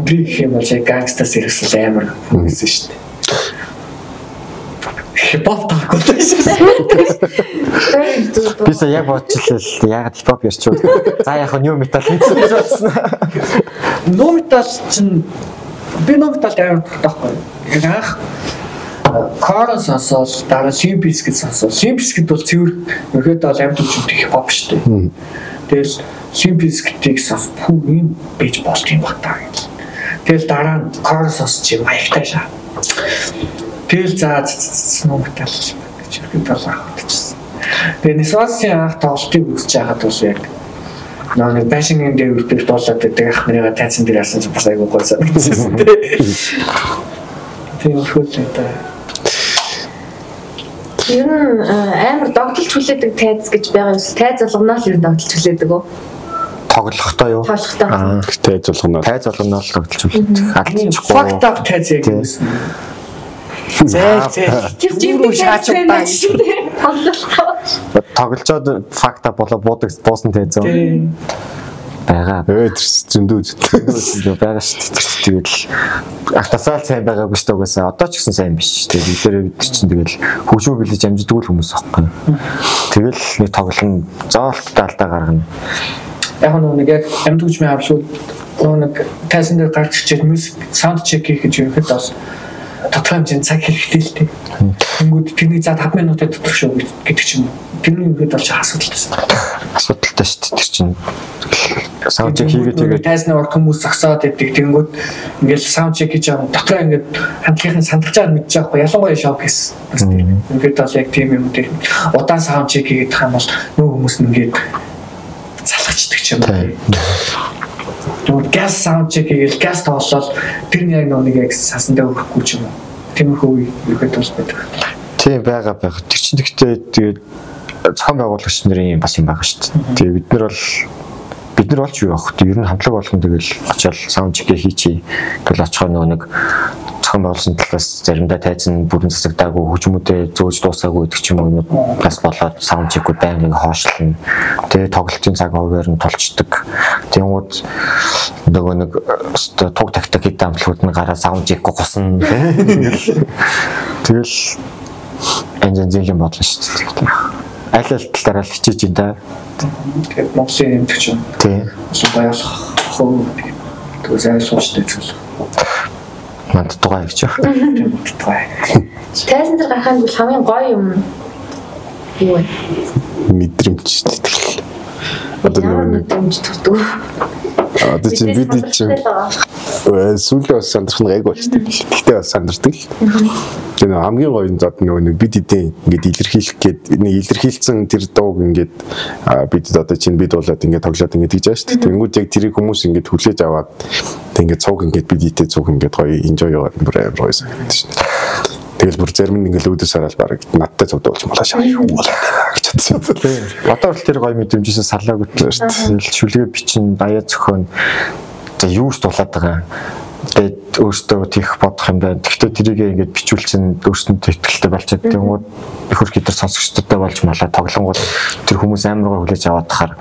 би гэх юм бол яг гангста сервис л амар байсан шүү дээ. Хипхоп таагүй байсан. Би сая яг бодчихлаа л яагаад хипхоп ярьчих вэ? За яг нью метал хийсэн гэж бодсон. Нью метал чинь би нью метал амар дуртай байхгүй. Яг анх Корон сонсоол дараа Limp Bizkit сонсоол. Limp Bizkit бол цэвэр ерөөдөө бол амьд хүчтэй хипхоп шүү дээ. Тэгэл Limp Bizkit-ийг сонс пүү юм байж болт юм баг та гэл. Тэгэл дараа нь Корон сонсч юм маягтай шаа. Тэгэл за нүү метал гэж ерөөдөө бол анх үзчихсэн. Тэгээ Нисвасын анх тоглолтыг үзэж байхад бол яг нэг байшингийн дээр үрдэх дуулаад байдаг ах нарыгаа тайзан дээр харсан чинь бас айгүй гоё санагдчихсан тий. Тийм хөл л да. Ер нь амар догдолж хүлээдэг тайз гэж байгаа юм шиг тайз болгоноо л ер нь догдолж хүлээдэг үү? Тоглохдоо юу? Тоглохдоо. Тайз болгоноо. Тайз болгоноо л догдолж хүлээдэг. Алдчихгүй. Fucked up тайз яг юм. Зээл зээл. Тэр жимдэг шаач удаа шүү дээ. Тоглохдоо. Тоглолцоод fucked up болоо буудаг буусан тайз. Байгаа. Тэр зөндөө үздэг. Байгаа шүү дээ. Тэгэл автасаал сайн байгаагүй шүү дээ угаасаа. Одоо ч гэсэн сайн биш. Тэгээд бид нар бид чинь тэгэл хөгжмө бэлэж амжидгүй л хүмүүс байхгүй. Тэгэл нэг тоглоом зоолттой алдаа гаргана. Яг нэг яг амьд хөгжмийн авлууд нэг тайзан дээр гарч ирчээд music sound check хийх гэж ерөнхийдөө бас тодорхой хэмжээний цаг хэрэгтэй л дээ. Тэнгүүд тэрний за 5 минутын дотор шүү гэдэг чинь тэрний ерөнхийдөө бол асуудал байсан. Асуудалтай шүү дээ тэр чинь. Sound check хийгээд тэгээд тайзны урд хүмүүс зогсоод идэг. Тэнгүүд ингээл sound check хийж байгаа дотроо ингээд хамтлагийн сандалж байгааг мэдчих байхгүй. Ялангуяа шоу хийсэн. Бас тийм. Ингээд бол яг тийм юм дээр удаан sound check хийгээд тах юм бол нөө хүмүүс нь ингээд залхачдаг ч юм уу. Тэгвэл газ sound check хийгээл газ тоглолоо тэр нь яг нэг яг сасандаа өгөхгүй ч юм уу. Тиймэрхүү үе ерөөд бол байдаг. Тийм байгаа. Тэр чинь тэгтээ тэгээд зохион байгуулагч нарын бас юм байгаа шүү дээ. Тэгээ бид нар болж юу явах вэ? Ер нь хамтлаг болгон тэгэл очиод sound check хийчихье гэл очихоо нөгөө нэг зохион байгуулсан талаас заримдаа тайзан бүрэн засагдаагүй хөгжмүүдээ зөөж дуусаагүй гэдэг ч юм уу юмудаас болоод sound check-үүд байнгын хоошлно. Тэгээ тоглолтын цаг хуваар нь тулчдаг. Тэнгууд нөгөө нэг туг тагтаг хэд амтлагууд нь гараа sound check-гүй гусна. Тэгэл янз янзын юм бодлоо шүү дээ. Аль аль талаараа л хичээж ин да. Тэгээд Монголын нэмдэг чинь. Тийм. Баярлах хөө. Тэгээд зайлшгүй зүйл. Мандтугай гэж байна. Тийм мандтугай. Тайзан дээр гарахын тулд хамгийн гоё юм юу вэ? Мэдрэмж тэгэл. Одоо нөгөө нэг мэдрэмж төрдөг. Одоо чинь бид чинь сүүлдээ бас сандрах нь гайгүй болчтой. Гэхдээ бас сандардаг л. Тэгээ нөгөө хамгийн гоё нь зод нөгөө нэг бид эдийн ингээд илэрхийлэх гээд нэг илэрхийлсэн тэр дууг ингээд бид одоо чинь бид болоод ингээд тоглоод ингээд хийж байгаа шүү дээ. Тэнгүүд яг тэрийг хүмүүс ингээд хүлээж аваад тэг ингээд цуг ингээд бид эдээ цуг ингээд гоё enjoy яваад бүр амар гоё санагдаж шүү дээ. Тэгэл бүр зарим нь ингээд өөдөөс хараад баг надтай цуг дуулж малаа шаа юу болоод байна гэж бодсон. Одоо бол тэр гоё мэдрэмжээс салаагүй шүү дээ. Шүлгээ бичин даяа зөхөн за юу ч дуулаад байгаа. Тэгээд өөртөө тийх бодох юм байна. Гэхдээ тэрийг ингээд бичүүлсэн өөрсөндөө ихтэй болчиход тэнгууд их хөрх өдр сонсогчдод болж малаа тоглонгууд тэр хүмүүс амар гой хүлээж аваад тахаар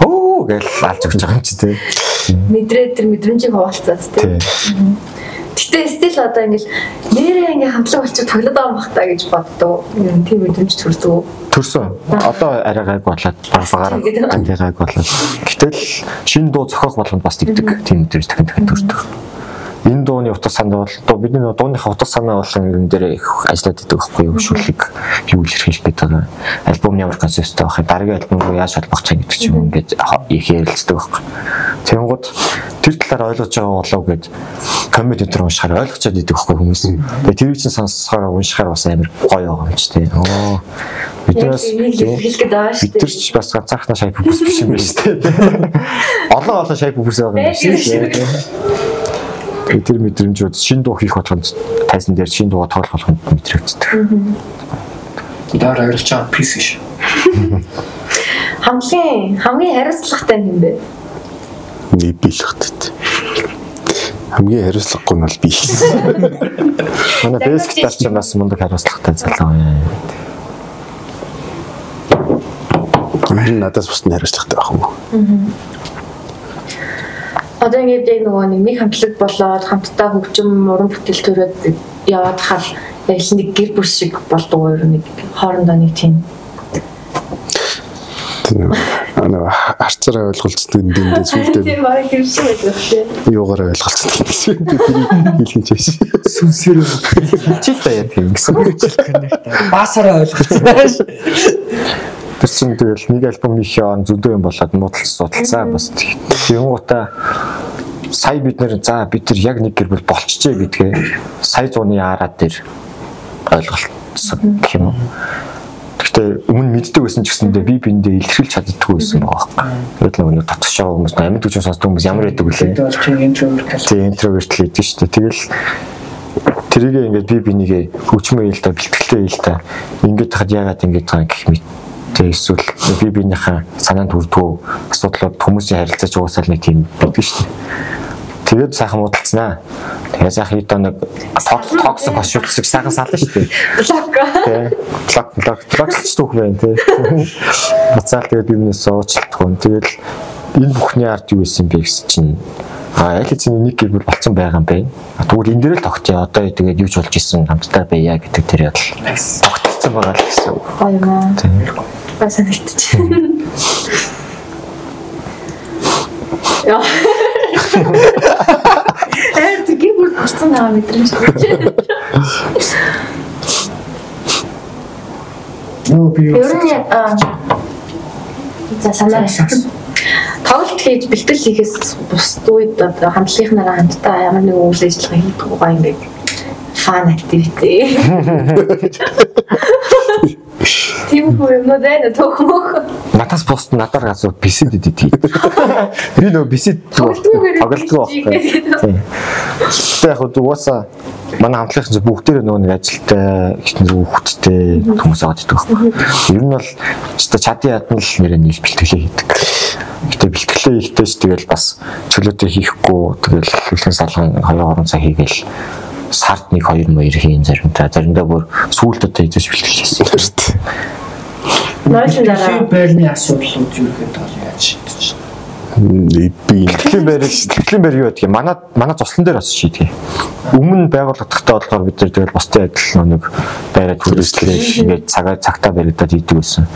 оо гэж алж өгч байгаа юм чи тий. Мэдрээ тэр мэдрэмжийг хуваалцаад тий. Гэтэ стил одоо ингээл нэрээ ингээ хамтлаг болчих тоглоод байгаа юм бах та гэж боддоо. Ер нь тийм мэдрэмж төрдөг. Төрсөн. Одоо арай гайг болоод багаараа гайг болоод. Гэтэл шинэ дуу зохиох болгонд бас тэгдэг. Тийм мэдрэмж дахин дахин төрдөг. Энэ дууны утга санаа бол бидний дууныхаа утга санаа болон юм дээр их ажиллаад идэг байхгүй юу? Шүлэг юу илэрхийлэх гэдэг байгаа. Альбом ямар концепттэй байх юм, дараагийн альбом руу яаж холбох чинь гэдэг ч юм ингээд их ярилцдаг байхгүй. Тэнгууд тэр талаар ойлгож байгаа болов гэж коммент энэ уншихаар ойлгочоод идэг байхгүй хүмүүс. Тэгээ тэрийг чинь сонсохоор уншихаар бас амар гоё байгаа юм чи тий. Оо биднээс бид нар ч бас ганцаархнаа шай бүс биш юм байна шүү дээ. Олон олон шай бүс байгаа юм шүү дээ. Тэр мэдрэмжүүд шинэ дуу хийх болгонд тайзан дээр шинэ дууга тоглох болгонд мэдрэгддэг. Доор ойрлож байгаа пис биш. Хамгийн хариуцлагатай нь хэн бэ? Би билхтэй. Хамгийн хариуцлагагүй нь бол би. Манай бэс гитар ч бас мундаг хариуцлагатай залуу юм. Харин надаас бус нь хариуцлагатай байх юм уу? Одоо ингээд яг нөгөө нэг хамтлаг болоод хамтдаа хөгжим уран бүтээл төрөөд яваад хал яг л нэг гэр бүл шиг болдог уу нэг хоорондоо нэг тийм нөгөө харцаараа ойлголцдог дэндээ сүлдээ тийм баг гэр шиг байдаг тийм юугаараа ойлголцдог гэсэн тэрийг хэлхэн чийс сүнсээр хичээл даяа тийм гэсэн баасаараа ойлголцсон. Тэр чинь тэгэл нэг альбом хийхээ он зөндөө юм болоод муудалц судалцаа бас тэгэнгүүтээ сая бид нэр за бид нар яг нэг гэр бүл болчихжээ гэдгээ сая зууны араа дээр ойлголцсон гэх юм уу. Гэхдээ өмнө мэддэг байсан ч гэсэндээ би биэндээ илэрхийлж чаддаггүй байсан байгаа байхгүй. Тэгээд л нөгөө татгшаа хүмүүс амьд хүчин сонсдог хүмүүс ямар байдаг вүлээ. Тийм интроверт л гэдэг шүү дээ. Тэгэл тэрийг ингээд би бинийгээ хөгжмөө хэл та бэлтгэлтэй хэл та ингээд хахад яагаад ингээд байгаа гэх мэт тэг эсвэл би биенийхээ санаанд хүрдгүү асуудлууд хүмүүсийн харилцаач угаасаа л нэг тийм байдаг шүү дээ. Тэгээд сайхан муудалцсанаа. Тэгээд сайхан хэд нэг токсик хошигдсаг сайхан сална шүү дээ. Блок. Блок блокч түүх байна тий. Буцаал тэгээд би минээс уучлахгүй. Тэгэл энэ бүхний ард юу исэн бэ гэсэн чинь аль хэзээ нэг гэр бүл болцсон байгаа юм байна. Тэгвэл энэ дээр л тогтъё. Одоо тэгээд юу ч болж исэн хамтдаа байя гэдэг тэр бодол тогтцсон байгаа л гэсэн үг. Гоё юм аа. Бас санагдчих. Яа. Тэр гэр бүл болцсон байгаа мэдрэмж. Нөө би юу. Ер нь за санаа. Тоглолт хийж бэлтгэл хийхээс бусд үед одоо хамтлагийнхнаараа хамтдаа ямар нэгэн үйл ажиллагаа хийдэг байгаа ингээд fun activity. Тийм хөө юмнууд байна төөх мөх. Надаас бусд надаар газар бисэд идэдэг. Би нөө бисэд тоглодгоо байхгүй. Гэтэ яг угаасаа манай хамтлагийн чинь бүгдээрээ нөгөө нэг ажилтай, ихтэн хүүхэдтэй хүмүүс аваад идэг байхгүй. Ер нь бол ч чадын ядна л нэрээ нийл бэлтгэлээ хийдэг. Гэтэ бэлтгэлээ хийхдээ ч тэгэл бас чөлөөтэй хийхгүй тэгэл хүлэн салган 2-3 цаг хийгээл сард 1 2 2 хийн заримдаа заримдаа бүр сүүлд одоо эзэж бэлтгэл хийсэн шүү дээ. Нойлон дараа байрны асуудлууд юу гэдэг бол яаж шийдэж байна? Би Бэлтгэлийн байр юу гэдэг юм? Манай цуслан дээр бас шийдэг. Өмнө байгууллагатай болохоор бид нар тэгэл бусдын адил нэг байраа түрээслээ ингээд цагтаа баригдаад хийдэг байсан.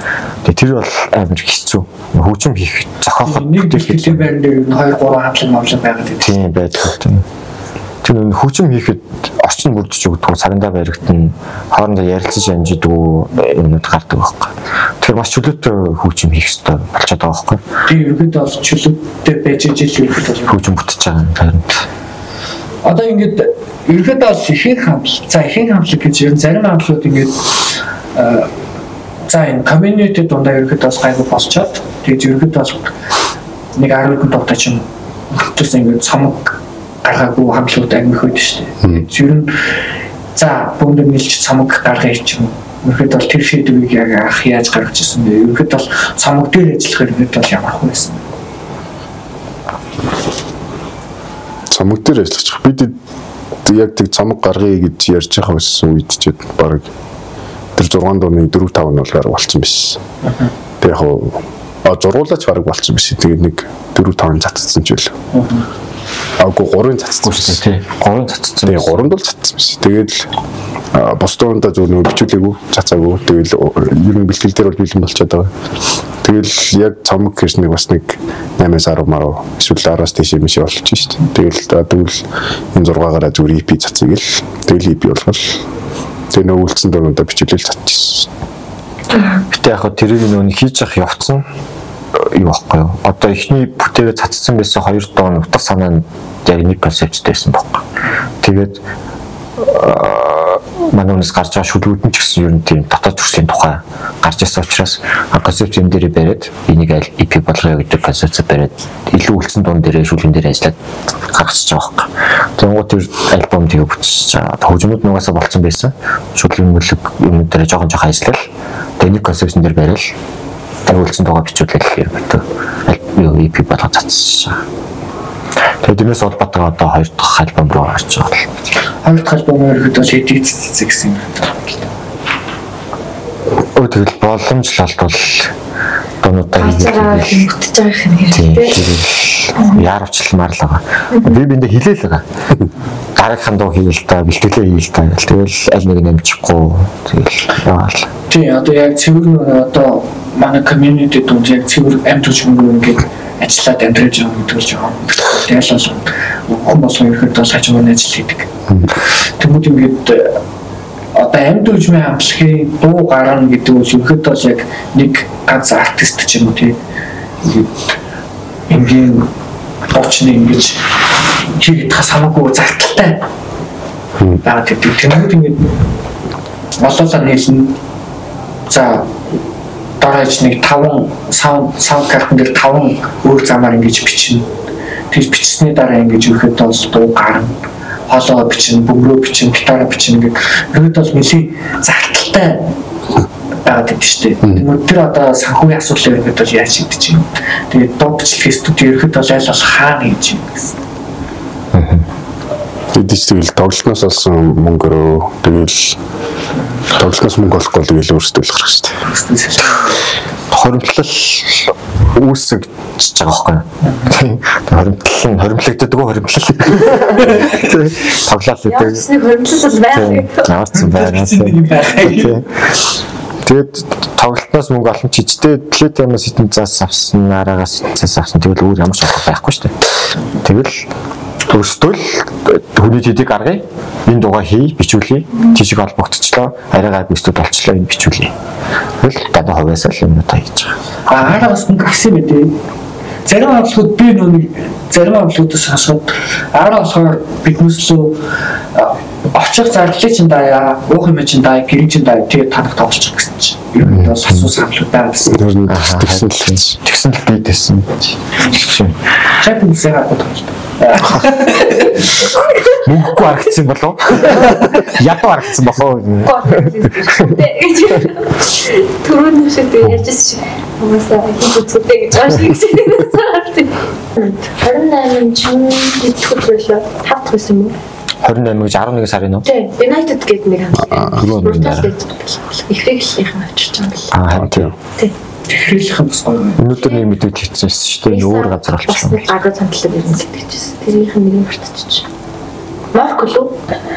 Тэгээ тэр бол амар хэцүү. Хөгжим хийх зохиоход нэг бэлтгэлийн байран дээр 2 3 хамтлаг мовлог байгаад байдаг. Тийм байдаг. Тийм. Тэр нэг хөгжим хийхэд орчин бүрдэж өгдөг, цагандаа баригдана, хоорондоо ярилцаж амжидгүй юмнууд гардаг байхгүй. Тэгэхээр маш чөлөөтэй хөгжим хийх ёстой болчиход байгаа байхгүй. Тийм ерөнхийдөө бол чөлөөтэй байж ижил ерөнхийдөө хөгжим бүтэж байгаа юм харин. Одоо ингээд ерөнхийдөө бол ихэнх хамтлаг, за ихэнх хамтлаг гэж ер нь зарим хамтлагууд ингээд за энэ community дундаа ерөнхийдөө бас гайгүй болчоод тэгээд ерөнхийдөө бол нэг 10 хэдэн дуутай ч юм төрсөн ингээд цомог гаргаагүй хамтлагууд амих үед шүү дээ. Ер нь за бүгд нийлж цомог гаргая ч юм уу. Ерөнхийдөө бол тэр шийдвэрийг яг анх яаж гаргаж ирсэн бэ? Ерөнхийдөө бол цомог дээр ажиллах ерөнхийдөө бол ямар хөө байсан бэ? Цомог дээр ажиллах. Бид яг тэг цомог гаргая гэж ярьж байгаа байсан үед ч баг тэр 6 дууны 4 5 нь бол бараг болцсон байсан. Тэг яг зургуулаач бараг болцсон байсан. Тэгээд нэг 4 5 цацсан ч байл. Аагүй 3-ын цацсан байсан. Тий. 3-ын цацсан. Тий, 3-нд бол цацсан байсан. Тэгээд л бус дундаа зөв нөгөө бичүүлээгүй, цацаагүй. Тэгэл ер нь бэлтгэл дээр бол бэлэн болчиход байгаа. Тэгэл яг цомог гэсэн нэг бас нэг 8-аас 10 маруу эсвэл 10-аас тийш юм шиг болчих шүү дээ. Тэгэл тэгвэл энэ 6-аараа зүгээр EP цацъя гэл. Тэгэл EP болгол. Тэгээ нөгөө үлдсэн дундаа бичүүлээл цацчихсан. Гэтэ яг тэрийг нөгөө хийж явах явцсан юу байхгүй юу? Одоо эхний бүтээгээ цацсан байсан хоёр дуу нь утга санаа нь яг нэг концепттэй байсан байхгүй. Тэгээд манай үнэс гарч байгаа шүлгүүд нь ч гэсэн ер нь тийм дотоод төрслийн тухай гарч ирсэн учраас концепц юм дээрээ бариад энийг аль EP болгоё гэдэг концепц бариад илүү үлдсэн дуун дээрээ шүлгэн дээр ажиллаад гаргаж байгаа байхгүй. Тэнгуут тэр альбом тэгээ бүтчихэж байгаа. Хөгжмүүд нугасаа болцсон байсан. Шүлгэн мөлөг юм дээр жоохон жоохон ажиллал. Тэгээ нэг концепцэн дээр бариад тэр үлдсэн дугаа бичүүлэл ерөнхийдөө EP болгож цацсан. Тэгээд тэрнээс холбоотойгоо одоо хоёр дахь альбом руу орж байгаа л. Хоёр дахь альбом ерөнхийдөө бол хэдий цэцэг гэсэн юм байна. Тэгэл боломжлолт бол дуунуудаа хийгээд бүтэж байгаа юм хэрэгтэй. Яаравчламаар л байгаа. Би биндээ хилээл байгаа. Дараагийнхан дуу хийл та, бэлтгэлээ хийл та. Тэгэл аль нэг нь амжихгүй тэгэл яваал. Тий, одоо яг цэвэр нөр одоо манай community дунд яг цэвэр амьд хүчмөнгөө ингээд ажиллаад амьдраж байгаа гэдэг л жоохон. Тэгэл бол хүн болгон ерөнхийдөө хажуугаар ажил хийдэг. Тэнгүүд ингээд одоо амьд хүчмийн хамтлагийн дуу гарна гэдэг бол ерөнхийдөө бол яг нэг ганц артист ч юм уу тий. Ингээд энгийн дуучны ингэж хийгээд хас хамаагүй зарталтай байгаад гэдэг. Тэнгүүд ингээд олоолаа нийлнэ. За дараач нэг 5 саунд картн дээр 5 өөр замаар ингэж бичнэ. Тэгж бичсэний дараа ингэж ерөнхийдөө бол дуу гарна. Хоолоо бичнэ, бөмбөрөө бичнэ, гитараа бичнэ гэх ерөнхийдөө бол нэлийн зарталтай байгаад байдаг шүү дээ. Тэгмээ тэр одоо санхүүгийн асуудал ерөнхийдөө бол яаж шийдэж юм. Тэгээд дуу бичлэгийн студио ерөнхийдөө бол аль болох хаана хийж юм гэсэн. Бид ч тэгэл тоглолтноос олсон мөнгөөрөө тэгэл тоглолтноос мөнгө олохгүй тэгэл өөрсдөө л гарах шүү дээ. Хоримтлал үүсгэж байгаа байхгүй юу? Хоримтлал нь хоримтлагддаг уу хоримтлал. Тоглоал гэдэг. Ямар ч хоримтлал бол байх. Ямар ч байх. Тэгээд тоглолтноос мөнгө олон чижтэй платформоос хитэн заас авсан, араагаас хитэн заас авсан. Тэгэл өөр ямар ч арга байхгүй шүү дээ. Тэгэл өөрсдөө л хүний төдийг гаргая. Энэ дугаа хий, бичүүлье. Тийшээ холбогдчихлоо. Арай гайгүй студ болчлоо, энэ бичүүлье. Тэгэл дандаа хувьяасаа л юмнуудаа хийж байгаа. Араагаас мөнгө авсан юм дээ. Зарим хамтлагууд би нүг зарим хамтлагуудаас сонсоод араа болохоор биднээс лөө очиж Авчих зарлалыг чинь даяа, уух юм чинь даяа, гэрэн чинь даяа тэгээд танах тоглолчих гэсэн чинь. Ерөнхийдөө бол асуусан хамтлаг байгаа гэсэн. Тэгсэн л гэж. Тэгсэн л би тэгсэн. Шай хүмүүсээ харахгүй тоглолт. Мөнгөгүй харагдсан болов? Ядуу харагдсан болов? Түрүүн шиг тэг ярьжсэн чи угаасаа хийж үздэг гэж байгаа шиг хэлсэн. 28 чинь хэдэх өдөр лөө 5 дахь байсан юм уу? 28 гэж 11 сарын үү? Тий, United гэдэг нэг хамтлаг. Түрүү Brutal гэж ихрэг хэлнийхэн авчирч байгаа юм бэл. Аа харин Тийм. Тий. Тэхрэлэх юм бас гоё. Өнөөдөр нэг мэдээлэл хийсэн шүү дээ. Энэ өөр газар Бас болчихсон. нэг гадаад хамтлаг ирнэ гэдэг чийсэн. Тэрийнх нь нэг мартчих. Марк лөө?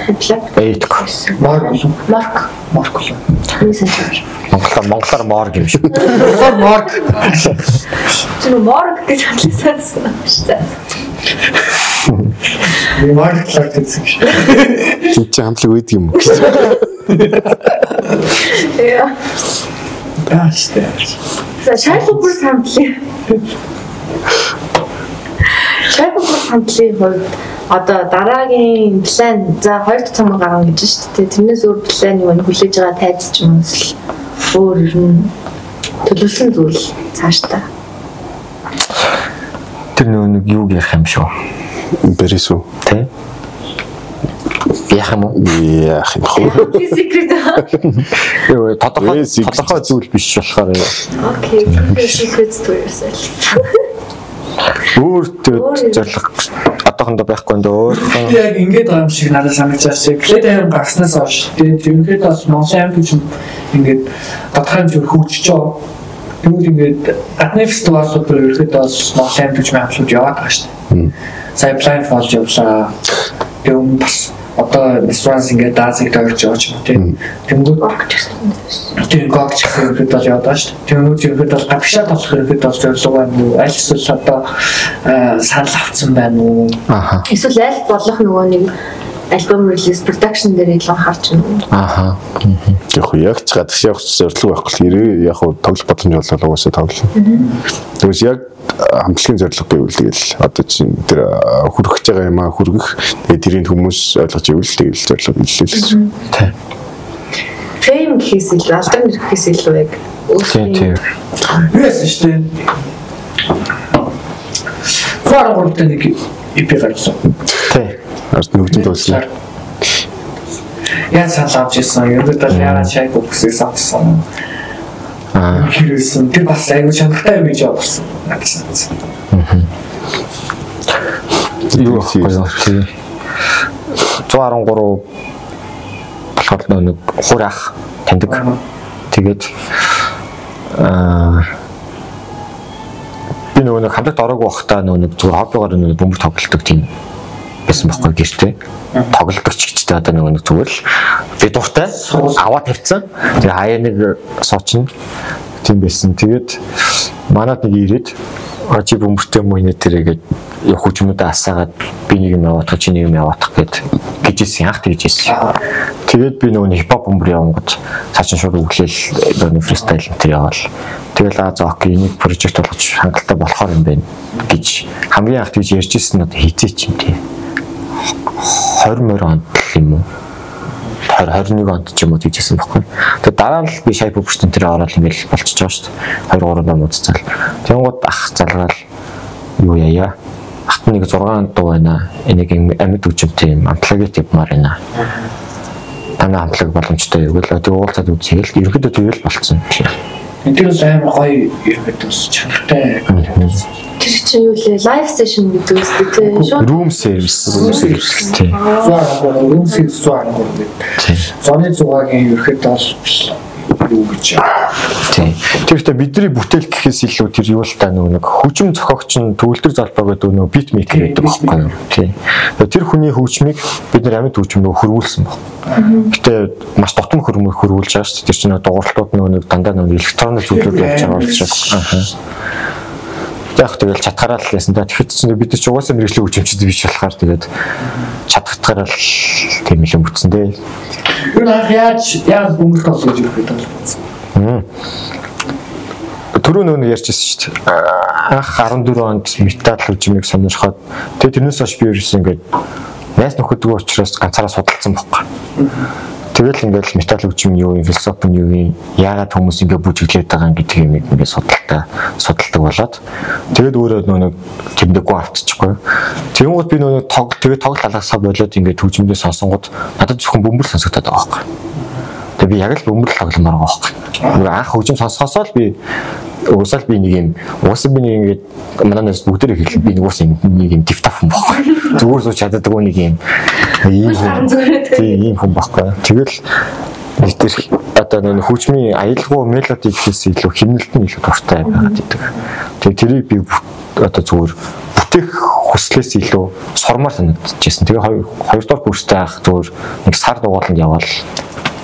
Хамтлаг. Эйдк. Морг болов. Марк. Морг болов. Нэг санаар. Монголоор морг юм шиг. Монголоор морг. Тэр морг гэж хамтлаг сансан шүү дээ. Би морг талаар гэсэн шиг. Тэнд чинь хамтлаг үйдэг юм уу гэж. Яа. Аа шүү дээ. За Шайлбар хамтлаг. Шайлбар хамтлагийн хувьд одоо дараагийн план за хоёр дахь цомог гаргана гэж шүү дээ. Тэрнээс өөр план юу вэ? Хүлээж байгаа тайз ч юм уу эсвэл өөр ер нь төлөвлөсөн зүйл цаашдаа. Тэр нөгөө нэг юуг ярих юм шүү. Бэрис үү? Тэ? Яах юм уу? Яах юм бэ? Secret. Юу тодорхой Very secret. тодорхой зүйл биш болохоор Okay, secret to yourself. өөр тэгээд зорилго одоохондоо байхгүй энэ өөрхөн Би яг ингэж байгаа юм шиг надад санагдаж байгаа шиг. Плей дайм гарснаас хойш тэгээд ерөнхийдөө бас Монголын амьд хүчин ингээд тодорхой хэмжээгээр хөгжиж байгаа. Тэгвэл ингээд гадны фестивалууд дээр ерөнхийдөө бас Монголын амьд хүчин хамтлууд яваад байгаа шүү дээ. Сая Blind Fall явлаа. Тэгээ өмнө бас одоо Misfans ингээд Дазыг дойрч явж юм тийм. Тэнгүүд Орк ч гэсэн. тийм гог ч гэсэн ерөнхийдөө бол яваад байгаа шүү дээ. Тэнгүүд ерөнхийдөө бол гадагшаа тоглох ерөнхийдөө бол зорилго байна уу? Аль эсвэл одоо санал авцсан байна уу? Аха. Эсвэл аль болох нөгөө нэг альбом релиз production дээр илүү анхаарч байна уу? Аха. Яг яг ч гадагш явах зорилго байхгүй л ирээ яг хуу тоглох боломж болол угаасаа тоглоно. Тэгээс яг хамтлагийн зорилго гэвэл тэгэл одоо чинь тэр хүргэж байгаа юм аа хүргэх тэгээд тэрийг хүмүүс ойлгож ивэл тэгэл зорилго илээ л гэсэн. Тэ. Fame гэхээс илүү алдар нэр гэхээс илүү яг Тийм тийм. Юу яасан шүү дээ. Фар гуравтай нэг EP гарлаа. Тэ. Ард нүгдэн дуулсан. Яаж санал авч ирсэн? Ерөнхийдөө бол яагаад шайг үгсийг сонгосон? Аа. Хэрвээсэн. Тэр бас айгүй чанартай юм гэж болсон. Надад санагдсан. Юу байхгүй юу? Тийм. 113 болохоор нөгөө нэг хур ах таньдаг. Тэгээд би нөгөө нэг хамтлагт ороогүй байхдаа нөгөө нэг зүгээр хоббигоор нөгөө бөмбөр тоглолдог тийм байсан байхгүй гэртээ. Тоглолдог ч гэжтэй одоо нөгөө нэг зүгээр л би дуртай аваа тавьсан. Тэгээ хаяа нэг суучна тийм байсан. Тэгээд манад нэг ирээд чи бөмбөртэй юм уу инээ тэрэ гээд хөгжмөдөө асаагаад би нэг юм яваадах чи нэг юм яваадах гэд гэжсэн анх тэгжсэн. Тэгээд би нөгөө нэг хипхоп бөмбөр явангууд цаа чин шууд өглөөл нөгөө нэг фристайл энэ тэр яваал. Тэгэл аа за окей энийг прожект болгож хангалттай болохоор юм байна гэж хамгийн анх тэгж ярьж ирсэн нь одоо хизээч юм тий. 20 морь онд л юм уу? 20 21 онд ч юм уу тэгжсэн байхгүй. Тэгээ дараа нь л би шай пүпшт энэ тэр ороод ингээл болчихж байгаа шүү дээ. 2 3 ном уццаал. Тэнгууд ах залгаал юу яая. Ахт нэг 6 дуу байна. Энийг амьд хүчтэй юм амтлагийн явмаар байна. Танай амтлаг боломжтой юу гэл тэг уулзаад үзье л ерөнхийдөө тэгэл болцсон. Тэр бол амар гоё ерөнхийдөө бас чанартай. Тэр чинь юу лээ? Live session гэдэг үстэй тий. Шууд Room service. Room service. Тий. 113, room service 113 гэдэг. Тий. Зоны зугаагийн ерөнхийдөө бол юу гэж. Тий. Тэр ихтэй бидний бүтээл гэхээс илүү тэр юу л та нөгөө нэг хөгжим зохиогч нь төгөлдөр залбаа гэдэг нөгөө бит мейкер гэдэг байхгүй юу? Тий. Тэр хүний хөгжмийг бид нар амьд хөгжим нөгөө хөрвүүлсэн баг. Гэтэ маш дутам хөрвүүлж байгаа шүү дээ. Тэр чинь нөгөө дууралтууд нөгөө нэг дандаа нөгөө электроник зүйлүүд явж байгаа учраас. Аа. Яг тэгэл чадхаараа л ясан да. Тэгэхэд чинь бид нар ч угаасаа мэрэгжлийн хөгжимчд биш болохоор тэгээд чадхаараа л тийм л юм бүтсэн дээ. Юу анх яаж яаж бөмбөр тоглож ерөнхийдөө бол бодсон. Түрүү нөгөө нэг ярьж ирсэн шүү дээ. Анх 14 онд металл хөгжмийг сонирхоод тэгээ тэрнээс хойш би ерөөсөн ингээд найз нөхөдгөө учраас ганцаараа судалсан байхгүй. Тэгэл ингээл метал хөгжим юу юм, философи нь юу юм, яагаад хүмүүс ингээ бүжиглээд байгаа юм гэдэг юм ингээ судалдаг болоод тэгээд өөрөө нэг тэмдэггүй автчихгүй. Тэнгууд би нөгөө тэгээд тоглолт алгасаа болоод ингээ хөгжмөдөө сонсонгууд надад зөвхөн бөмбөр сонсогдоод байгаа байхгүй. Тэгээд би яг л бөмбөр тогломоор байгаа байхгүй. Нөгөө анх хөгжим сонсохосоо л би уусаал би нэг юм уусаа би нэг ингээд манай нас бүгдээрээ хэлээ би нэг уус нэг юм тифтаф юм байхгүй. Зүгээр сууч чаддаггүй нэг юм ийм тийм ийм хүн байхгүй. Тэгэл нэг тэр одоо нэг хөгжмийн аялгау мелоди гэхээс илүү химнэлт нь илүү дуртай байгаад идэг. Тэгээ тэрийг би одоо зүгээр бүтээх хүслээс илүү сормоор санагдчихсэн. Тэгээ хоёрдугаар курстай ах зүгээр нэг сар дугууланд яваал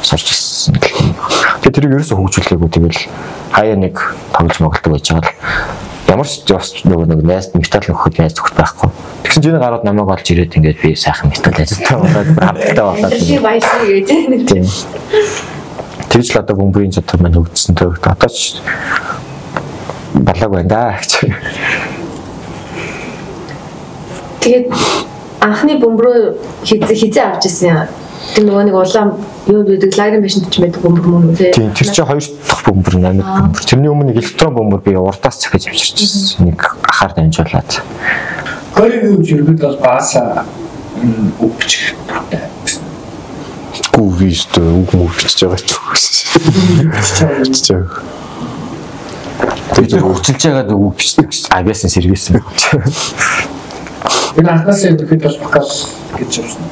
сурч ирсэн. Тэгээ тэрийг ерөөсөө хөгжүүлээгүй. Тэгэл хаяа нэг тоглож моголдог байж байгаа л ямар ч нөгөө нэг найз метал нөхөд найз зөвхт байхгүй. Тэгсэн чинь гараад намайг олж ирээд ингээд би сайхан метал ажилтаа болоод хамттай болоод би баярлалаа гэж. Тийм. Тэгж л одоо бөмбөрийн чадвар маань хөгжсөн. Тэгээд одоо ч балаагүй байна да гэж. Тэгээд анхны бөмбөрөө хизээ авч ирсэн юм. Тэр нөгөө нэг улаан юу гэдэг лагерын машинд ч байдаг бөмбөр мөн үү те. Тийм, тэр чинь хоёр дахь бөмбөр, 8 дахь бөмбөр. Тэрний өмнө нэг электрон бөмбөр би урдаас захиж авчирчихсан. Нэг ахаар дамжуулаад. Гориг юу жиргэд бол бааса үг бичих дуртай гэсэн. Гүү би өстө үг мөг бичиж байгаа ч үгүй. Бичиж байгаа. Тэр хүчилж байгаад үг бичдэг гэсэн. Авиасын сэргээсэн. Энэ анхнаасаа ерөнхийдөө бол вокал гэж явсан.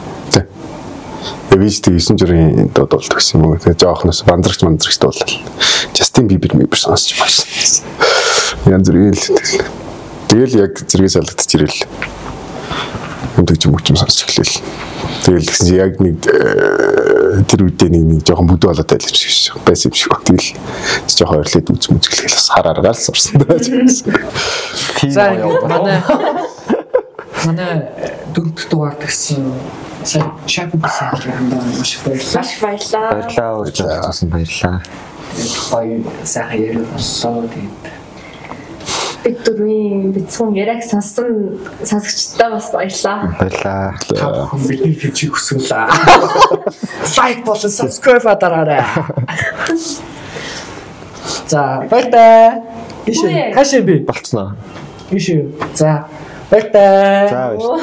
Би ч тэг 9 жургийн дууд болдог гэсэн юм уу. Тэгээ жоохноос бандрагч дуулал. Justin Bieber мибер сонсч байсан. Янз бүрийн л тэгэл. Тэгэл яг зэрэгээс алагдчих ирэл. Өмдөг юм хүчим сонсч эхлэв. Тэгэл тэгсэн чинь яг нэг тэр үедээ нэг жоохон бүдүү болоод байл юм шиг байсан юм шиг. Тэгэл жоохон ойрлоод үз мүзгэлгээл бас харааргаал сурсан даа. За манай дөрөв дугаар тэгсэн шапу гэсэн маш их баярлалаа. Маш баярлалаа. Баярлалаа. Урьж оролцсон баярлалаа. Тэгээд гоё сайхан яриа боллоо. Тэгээд бид дөрвийн бяцхан яриаг сонссон сонсогчдод бас баярлалаа. Баярлалаа. Та бүхэн бидний хөвчийг хүсвэл лайк болон subscribe дараарай. За баяртай. Ийшээ. Хаашаа би? Болцсноо. Ийшээ. За баяртай. За баярлалаа.